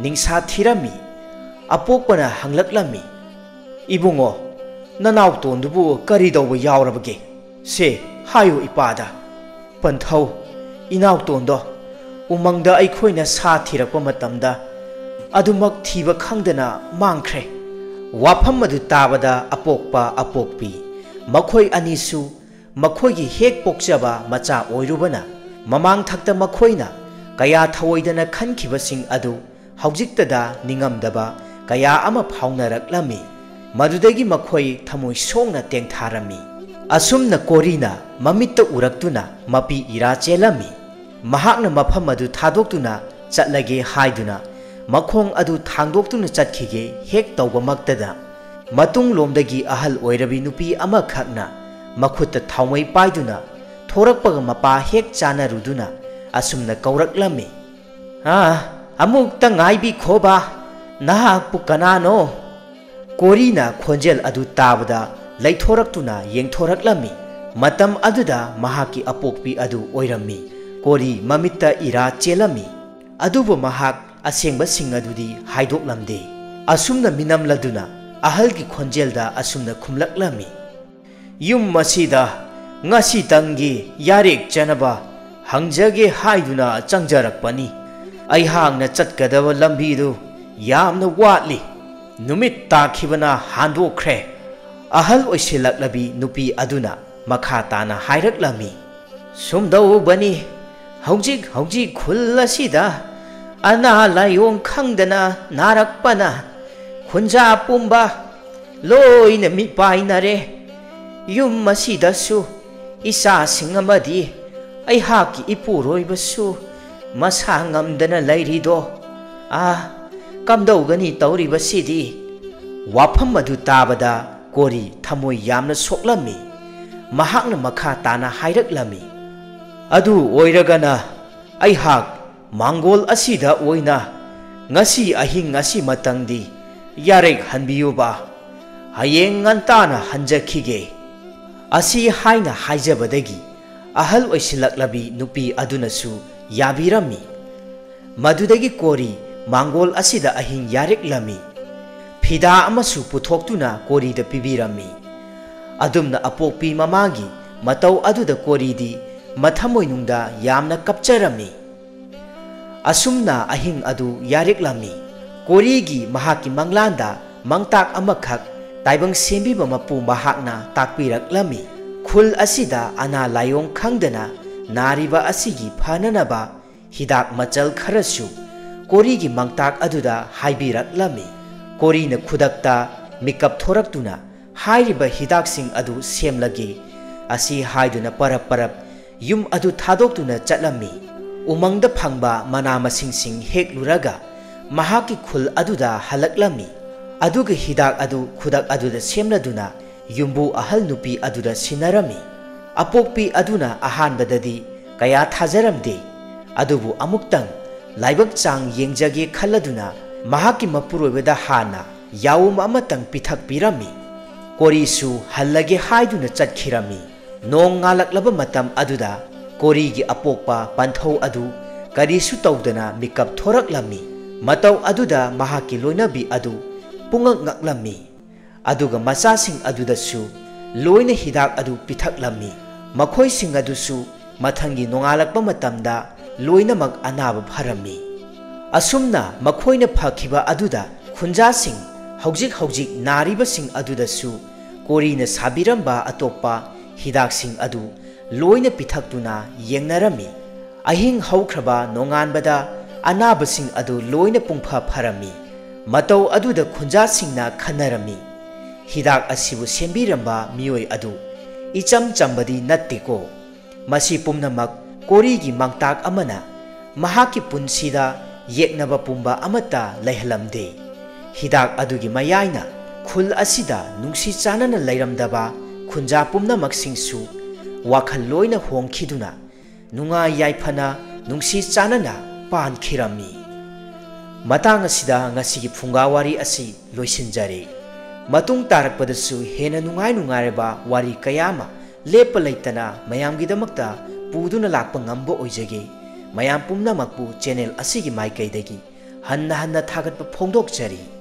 ꯅꯤꯡꯁꯥ ꯊꯤꯔꯝꯃꯤ꯫ ꯑꯄꯣꯛꯄꯅ ꯍꯪꯂꯛꯂꯝꯃꯤ, "ꯏꯕꯨꯡꯉꯣ, ꯅꯅꯥꯎꯇꯣꯟꯗꯨꯕꯨ ꯀꯔꯤ ꯇꯧꯕ ꯌꯥꯎꯔꯕꯒꯦ? ꯁꯦ, ꯍꯥꯏꯌꯨ ꯏꯄꯥꯗ꯫" "ꯄꯟꯊꯧ, ꯏꯅꯥꯎꯇꯣꯟꯗꯣ ꯎꯃꯪꯗ ꯑꯩꯈꯣꯏꯅ ꯁꯥ ꯊꯤꯔꯛꯄ ꯃꯇꯝꯗ ꯑꯗꯨꯃꯛ ꯊꯤꯕ ꯈꯪꯗꯅ ꯃꯥꯡꯈ꯭ꯔꯦ꯫" ꯋꯥꯐꯝ ꯑꯗꯨ ꯇꯥꯕꯗ ꯑꯄꯣꯛꯄ ꯑꯄꯣꯛꯄꯤ ꯃꯈꯣꯏ ꯑꯅꯤꯁꯨ ꯃꯈꯣꯏꯒꯤ ꯍꯦꯛ ꯄꯣꯛꯆꯕ ꯃꯆꯥ ꯑꯣꯏꯔꯨꯕꯅ ꯃꯃꯥꯡꯊꯛꯇ ꯃꯈꯣꯏꯅ ꯀꯌꯥ ꯊꯧꯑꯣꯏꯗꯅ ꯈꯟꯈꯤꯕꯁꯤꯡ ꯑꯗꯨ ꯍꯧꯖꯤꯛꯇꯗ ꯅꯤꯡꯉꯝꯗꯕ ꯀꯌꯥ ꯑꯃ ꯐꯥꯎꯅꯔꯛꯂꯝꯃꯤ꯫ ꯃꯗꯨꯗꯒꯤ ꯃꯈꯣꯏ ꯊꯃꯣꯏ ꯁꯣꯛꯅ ꯇꯦꯡꯊꯥꯔꯝꯃꯤ꯫ ꯑꯁꯨꯝꯅ ꯀꯣꯔꯤꯅ ꯃꯃꯤꯠꯇ ꯎꯔꯛꯇꯨꯅ ꯃꯄꯤ ꯏꯔꯥ ꯆꯦꯜꯂꯝꯃꯤ꯫ ꯃꯍꯥꯛꯅ ꯃꯐꯝ ꯑꯗꯨ ꯊꯥꯗꯣꯛꯇꯨꯅ ꯆꯠꯂꯒꯦ ꯍꯥꯏꯗꯨꯅ ꯃꯈꯣꯡ ꯑꯗꯨ ꯊꯥꯡꯗꯣꯛꯇꯨꯅ ꯆꯠꯈꯤꯒꯦ ꯍꯦꯛ ꯇꯧꯕꯃꯛꯇꯗ, ꯃꯇꯨꯡꯂꯣꯝꯗꯒꯤ ꯑꯍꯜ ꯑꯣꯏꯔꯕꯤ ꯅꯨꯄꯤ ꯑꯃꯈꯛꯅ ꯃꯈꯨꯠꯇ ꯊꯥꯎꯃꯩ ꯄꯥꯏꯗꯨꯅ ꯊꯣꯔꯛꯄꯒ ꯃꯄꯥ ꯍꯦꯛ ꯆꯥꯅꯔꯨꯗꯨꯅ ꯑꯁꯨꯝꯅ ꯀꯧꯔꯛꯂꯝꯃꯤ, "ꯑꯥ, ꯑꯃꯨꯛꯇ ꯉꯥꯏꯕꯤꯈꯣꯕ, ꯅꯍꯥꯛꯄꯨ ꯀꯅꯥꯅꯣ?" ꯀꯣꯔꯤꯅ ꯈꯣꯟꯖꯦꯜ ꯑꯗꯨ ꯇꯥꯕꯗ ꯂꯩꯊꯣꯔꯛꯇꯨꯅ ꯌꯦꯡꯊꯣꯔꯛꯂꯝꯃꯤ꯫ ꯃꯇꯝ ꯑꯗꯨꯗ ꯃꯍꯥꯛꯀꯤ ꯑꯄꯣꯛꯄꯤ ꯑꯗꯨ ꯑꯣꯏꯔꯝꯃꯤ꯫ ꯀꯣꯔꯤ ꯃꯃꯤꯠꯇ ꯏꯔꯥ ꯆꯦꯜꯂꯝꯃꯤ꯫ ꯑꯗꯨꯕꯨ ꯃꯍꯥꯛ ꯑꯁꯦꯡꯕꯁꯤꯡ ꯑꯗꯨꯗꯤ ꯍꯥꯏꯗꯣꯛꯂꯝꯗꯦ꯫ ꯑꯁꯨꯝꯅ ꯃꯤꯅꯝꯂꯗꯨꯅ ꯑꯍꯜꯒꯤ ꯈꯣꯟꯖꯦꯜꯗ ꯑꯁꯨꯝꯅ ꯈꯨꯝꯂꯛꯂꯝꯃꯤ, "ꯌꯨꯝ ꯑꯁꯤꯗ ꯉꯁꯤꯇꯪꯒꯤ ꯌꯥꯔꯦꯛ ꯆꯥꯅꯕ ꯍꯪꯖꯒꯦ ꯍꯥꯏꯗꯨꯅ ꯆꯪꯖꯔꯛꯄꯅꯤ꯫ ꯑꯩꯍꯥꯛꯅ ꯆꯠꯀꯗꯕ ꯂꯝꯕꯤꯗꯨ ꯌꯥꯝꯅ ꯋꯥꯠꯂꯤ꯫ ꯅꯨꯃꯤꯠ ꯇꯥꯈꯤꯕꯅ ꯍꯥꯟꯗꯣꯛꯈ꯭ꯔꯦ꯫" ꯑꯍꯜ ꯑꯣꯏꯁꯤꯜꯂꯛꯂꯕꯤ ꯅꯨꯄꯤ ꯑꯗꯨꯅ ꯃꯈꯥ ꯇꯥꯅ ꯍꯥꯏꯔꯛꯂꯝꯃꯤ, "ꯁꯨꯝꯗꯧꯕꯅꯤ, ꯍꯧꯖꯤꯛ ꯍꯧꯖꯤꯛ ꯈꯨꯜ ꯑꯁꯤꯗ ꯑꯅꯥ ꯂꯥꯏꯑꯣꯡ ꯈꯪꯗꯅ ꯅꯥꯔꯛꯄꯅ ꯈꯨꯟꯖꯥ ꯄꯨꯝꯕ ꯂꯣꯏꯅ ꯃꯤꯄꯥꯏꯅꯔꯦ꯫ ꯌꯨꯝ ꯑꯁꯤꯗꯁꯨ ꯏꯆꯥꯁꯤꯡ ꯑꯃꯗꯤ ꯑꯩꯍꯥꯛꯀꯤ ꯏꯄꯨꯔꯣꯏꯕꯁꯨ ꯃꯁꯥ ꯉꯝꯗꯅ ꯂꯩꯔꯤꯗꯣ꯫ ꯑꯥ, ꯀꯝꯗꯧꯒꯅꯤ ꯇꯧꯔꯤꯕꯁꯤꯗꯤ?" ꯋꯥꯐꯝ ꯑꯗꯨ ꯇꯥꯕꯗ ꯀꯣꯔꯤ ꯊꯃꯣꯏ ꯌꯥꯝꯅ ꯁꯣꯛꯂꯝꯃꯤ꯫ ꯃꯍꯥꯛꯅ ꯃꯈꯥ ꯇꯥꯅ ꯍꯥꯏꯔꯛꯂꯝꯃꯤ, "ꯑꯗꯨ ꯑꯣꯏꯔꯒꯅ ꯑꯩꯍꯥꯛ ꯃꯥꯡꯒꯣꯜ ꯑꯁꯤꯗ ꯑꯣꯏꯅ ꯉꯁꯤ ꯑꯍꯤꯡ ꯑꯁꯤꯃꯇꯪꯗꯤ ꯌꯥꯔꯦꯛ ꯍꯟꯕꯤꯌꯨꯕ꯫ ꯍꯌꯦꯡ ꯉꯟꯇꯥꯅ ꯍꯟꯖꯈꯤꯒꯦ꯫" ꯑꯁꯤ ꯍꯥꯏꯅ ꯍꯥꯏꯖꯕꯗꯒꯤ ꯑꯍꯜ ꯑꯣꯏꯁꯤꯜꯂꯛꯂꯕꯤ ꯅꯨꯄꯤ ꯑꯗꯨꯅꯁꯨ ꯌꯥꯕꯤꯔꯝꯃꯤ꯫ ꯃꯗꯨꯗꯒꯤ ꯀꯣꯔꯤ ꯃꯥꯡꯒꯣꯜ ꯑꯁꯤꯗ ꯑꯍꯤꯡ ꯌꯥꯔꯦꯛꯂꯝꯃꯤ꯫ ꯐꯤꯗꯥ ꯑꯃꯁꯨ ꯄꯨꯊꯣꯛꯇꯨꯅ ꯀꯣꯔꯤꯗ ꯄꯤꯕꯤꯔꯝꯃꯤ꯫ ꯑꯗꯨꯝꯅ ꯑꯄꯣꯛꯄꯤ ꯃꯃꯥꯒꯤ ꯃꯇꯧ ꯑꯗꯨꯗ ꯀꯣꯔꯤꯗꯤ ꯃꯊꯃꯣꯏꯅꯨꯡꯗ ꯌꯥꯝꯅ ꯀꯞꯆꯔꯝꯃꯤ꯫ ꯑꯁꯨꯝꯅ ꯑꯍꯤꯡ ꯑꯗꯨ ꯌꯥꯔꯦꯛꯂꯝꯃꯤ꯫ ꯀꯣꯔꯤꯒꯤ ꯃꯍꯥꯛꯀꯤ ꯃꯪꯂꯥꯟꯗ ꯃꯪꯇꯥꯛ ꯑꯃꯈꯛ ꯇꯥꯏꯕꯪ ꯁꯦꯝꯕꯤꯕ ꯃꯄꯨ ꯃꯍꯥꯛꯅ ꯇꯥꯛꯄꯤꯔꯛꯂꯝꯃꯤ꯫ ꯈꯨꯜ ꯑꯁꯤꯗ ꯑꯅꯥ ꯂꯥꯏꯑꯣꯡ ꯈꯪꯗꯅ ꯅꯥꯔꯤꯕ ꯑꯁꯤꯒꯤ ꯐꯅꯅꯕ ꯍꯤꯗꯥꯛ ꯃꯆꯜ ꯈꯔꯁꯨ ꯀꯣꯔꯤꯒꯤ ꯃꯥꯡꯇꯥꯛ ꯑꯗꯨꯗ ꯍꯥꯏꯕꯤꯔꯛꯂꯝꯃꯤ꯫ ꯀꯣꯔꯤꯅ ꯈꯨꯗꯛꯇ ꯃꯤꯀꯞ ꯊꯣꯔꯛꯇꯨꯅ ꯍꯥꯏꯔꯤꯕ ꯍꯤꯗꯥꯛꯁꯤꯡ ꯑꯗꯨ ꯁꯦꯝꯂꯒꯦ ꯑꯁꯤ ꯍꯥꯏꯗꯨꯅ ꯄꯔꯞ ꯄꯔꯞ ꯌꯨꯝ ꯑꯗꯨ ꯊꯥꯗꯣꯛꯇꯨꯅ ꯆꯠꯂꯝꯃꯤ꯫ ꯎꯃꯪꯗ ꯐꯪꯕ ꯃꯅꯥ ꯃꯁꯤꯡꯁꯤꯡ ꯍꯦꯛꯂꯨꯔꯒ ꯃꯍꯥꯛꯀꯤ ꯈꯨꯜ ꯑꯗꯨꯗ ꯍꯜꯂꯛꯂꯝꯃꯤ꯫ ꯑꯗꯨꯒ ꯍꯤꯗꯥꯛ ꯑꯗꯨ ꯈꯨꯗꯛ ꯑꯗꯨꯗ ꯁꯦꯝꯂꯗꯨꯅ ꯌꯨꯝꯕꯨ ꯑꯍꯜ ꯅꯨꯄꯤ ꯑꯗꯨꯗ ꯁꯤꯟꯅꯔꯝꯃꯤ꯫ ꯑꯄꯣꯛꯄꯤ ꯑꯗꯨꯅ ꯑꯍꯥꯟꯕꯗꯗꯤ ꯀꯌꯥ ꯊꯥꯖꯔꯝꯗꯦ꯫ ꯑꯗꯨꯕꯨ ꯑꯃꯨꯛꯇꯪ ꯂꯥꯏꯕꯛ ꯆꯥꯡ ꯌꯦꯡꯖꯒꯦ ꯈꯜꯂꯗꯨꯅ ꯃꯍꯥꯛꯀꯤ ꯃꯄꯨꯔꯣꯏꯕꯗ ꯍꯥꯟꯅ ꯌꯥꯑꯣꯝ ꯑꯃꯇꯪ ꯄꯤꯊꯛꯄꯤꯔꯝꯃꯤ꯫ ꯀꯣꯔꯤꯁꯨ ꯍꯜꯂꯒꯦ ꯍꯥꯏꯗꯨꯅ ꯆꯠꯈꯤꯔꯝꯃꯤ꯫ ꯅꯣꯡ ꯉꯥꯜꯂꯛꯂꯕ ꯃꯇꯝ ꯑꯗꯨꯗ ꯀꯣꯔꯤꯒꯤ ꯑꯄꯣꯛꯄ ꯄꯟꯊꯧ ꯑꯗꯨ ꯀꯔꯤꯁꯨ ꯇꯧꯗꯅ ꯃꯤꯀꯞ ꯊꯣꯔꯛꯂꯝꯃꯤ꯫ ꯃꯇꯧ ꯑꯗꯨꯗ ꯃꯍꯥꯛꯀꯤ ꯂꯣꯏꯅꯕꯤ ꯑꯗꯨ ꯄꯨꯡꯉꯛ ꯉꯛꯂꯝꯃꯤ꯫ ꯑꯗꯨꯒ ꯃꯆꯥꯁꯤꯡ ꯑꯗꯨꯗꯁꯨ ꯂꯣꯏꯅ ꯍꯤꯗꯥꯛ ꯑꯗꯨ ꯄꯤꯊꯛꯂꯝꯃꯤ꯫ ꯃꯈꯣꯏꯁꯤꯡ ꯑꯗꯨꯁꯨ ꯃꯊꯪꯒꯤ ꯅꯣꯡꯉꯥꯜꯂꯛꯄ ꯃꯇꯝꯗ ꯂꯣꯏꯅꯃꯛ ꯑꯅꯥꯕ ꯐꯔꯝꯃꯤ꯫ ꯑꯁꯨꯝꯅ ꯃꯈꯣꯏꯅ ꯐꯈꯤꯕ ꯑꯗꯨꯗ ꯈꯨꯟꯖꯥꯁꯤꯡ ꯍꯧꯖꯤꯛ ꯍꯧꯖꯤꯛ ꯅꯥꯔꯤꯕꯁꯤꯡ ꯑꯗꯨꯗꯁꯨ ꯀꯣꯔꯤꯅ ꯁꯥꯕꯤꯔꯝꯕ ꯑꯇꯣꯞꯄ ꯍꯤꯗꯥꯛꯁꯤꯡ ꯑꯗꯨ ꯂꯣꯏꯅ ꯄꯤꯊꯛꯇꯨꯅ ꯌꯦꯡꯅꯔꯝꯃꯤ꯫ ꯑꯍꯤꯡ ꯍꯧꯈ꯭ꯔꯕ ꯅꯣꯡꯉꯥꯟꯕꯗ ꯑꯅꯥꯕꯁꯤꯡ ꯑꯗꯨ ꯂꯣꯏꯅ ꯄꯨꯡꯐ ꯐꯔꯝꯃꯤ꯫ ꯃꯇꯧ ꯑꯗꯨꯗ ꯈꯨꯟꯖꯥꯁꯤꯡꯅ ꯈꯟꯅꯔꯝꯃꯤ, "ꯍꯤꯗꯥꯛ ꯑꯁꯤꯕꯨ ꯁꯦꯝꯕꯤꯔꯝꯕ ꯃꯤꯑꯣꯏ ꯑꯗꯨ ꯏꯆꯝ ꯆꯝꯕꯗꯤ ꯅꯠꯇꯦꯀꯣ꯫ ꯃꯁꯤ ꯄꯨꯝꯅꯃꯛ ꯀꯣꯔꯤꯒꯤ ꯃꯥꯡꯇꯥꯛ ꯑꯃꯅ ꯃꯍꯥꯛꯀꯤ ꯄꯨꯟꯁꯤꯗ ꯌꯦꯛꯅꯕ ꯄꯨꯝꯕ ꯑꯃꯠꯇ ꯂꯩꯍꯜꯂꯝꯗꯦ꯫" ꯍꯤꯗꯥꯛ ꯑꯗꯨꯒꯤ ꯃꯌꯥꯏꯅ ꯈꯨꯜ ꯑꯁꯤꯗ ꯅꯨꯡꯁꯤ ꯆꯥꯟꯅꯅ ꯂꯩꯔꯝꯗꯕ ꯈꯨꯟꯖꯥ ꯄꯨꯝꯅꯃꯛꯁꯤꯡꯁꯨ ꯋꯥꯈꯜ ꯂꯣꯏꯅ ꯍꯣꯡꯈꯤꯗꯨꯅ ꯅꯨꯡꯉꯥꯏ ꯌꯥꯏꯐꯅ ꯅꯨꯡꯁꯤ ꯆꯥꯟꯅꯅ ꯄꯥꯟꯈꯤꯔꯝꯃꯤ꯫ ꯃꯇꯥꯡ ꯑꯁꯤꯗ ꯉꯁꯤꯒꯤ ꯐꯨꯡꯒꯥ ꯋꯥꯔꯤ ꯑꯁꯤ ꯂꯣꯏꯁꯤꯟꯖꯔꯦ꯫ ꯃꯇꯨꯡ ꯇꯥꯔꯛꯄꯗꯁꯨ ꯍꯦꯟꯅ ꯅꯨꯡꯉꯥꯏ ꯅꯨꯡꯉꯥꯏꯔꯕ ꯋꯥꯔꯤ ꯀꯌꯥ ꯑꯃ ꯂꯦꯞꯄ ꯂꯩꯇꯅ ꯃꯌꯥꯝꯒꯤꯗꯃꯛꯇ ꯄꯨꯗꯨꯅ ꯂꯥꯛꯄ ꯉꯝꯕ ꯑꯣꯏꯖꯒꯦ꯫ ꯃꯌꯥꯝ ꯄꯨꯝꯅꯃꯛꯄꯨ ꯆꯦꯅꯦꯜ ꯑꯁꯤꯒꯤ ꯃꯥꯏꯀꯩꯗꯒꯤ ꯍꯟꯅ ꯍꯟꯅ ꯊꯥꯒꯠꯄ ꯐꯣꯡꯗꯣꯛꯆꯔꯤ꯫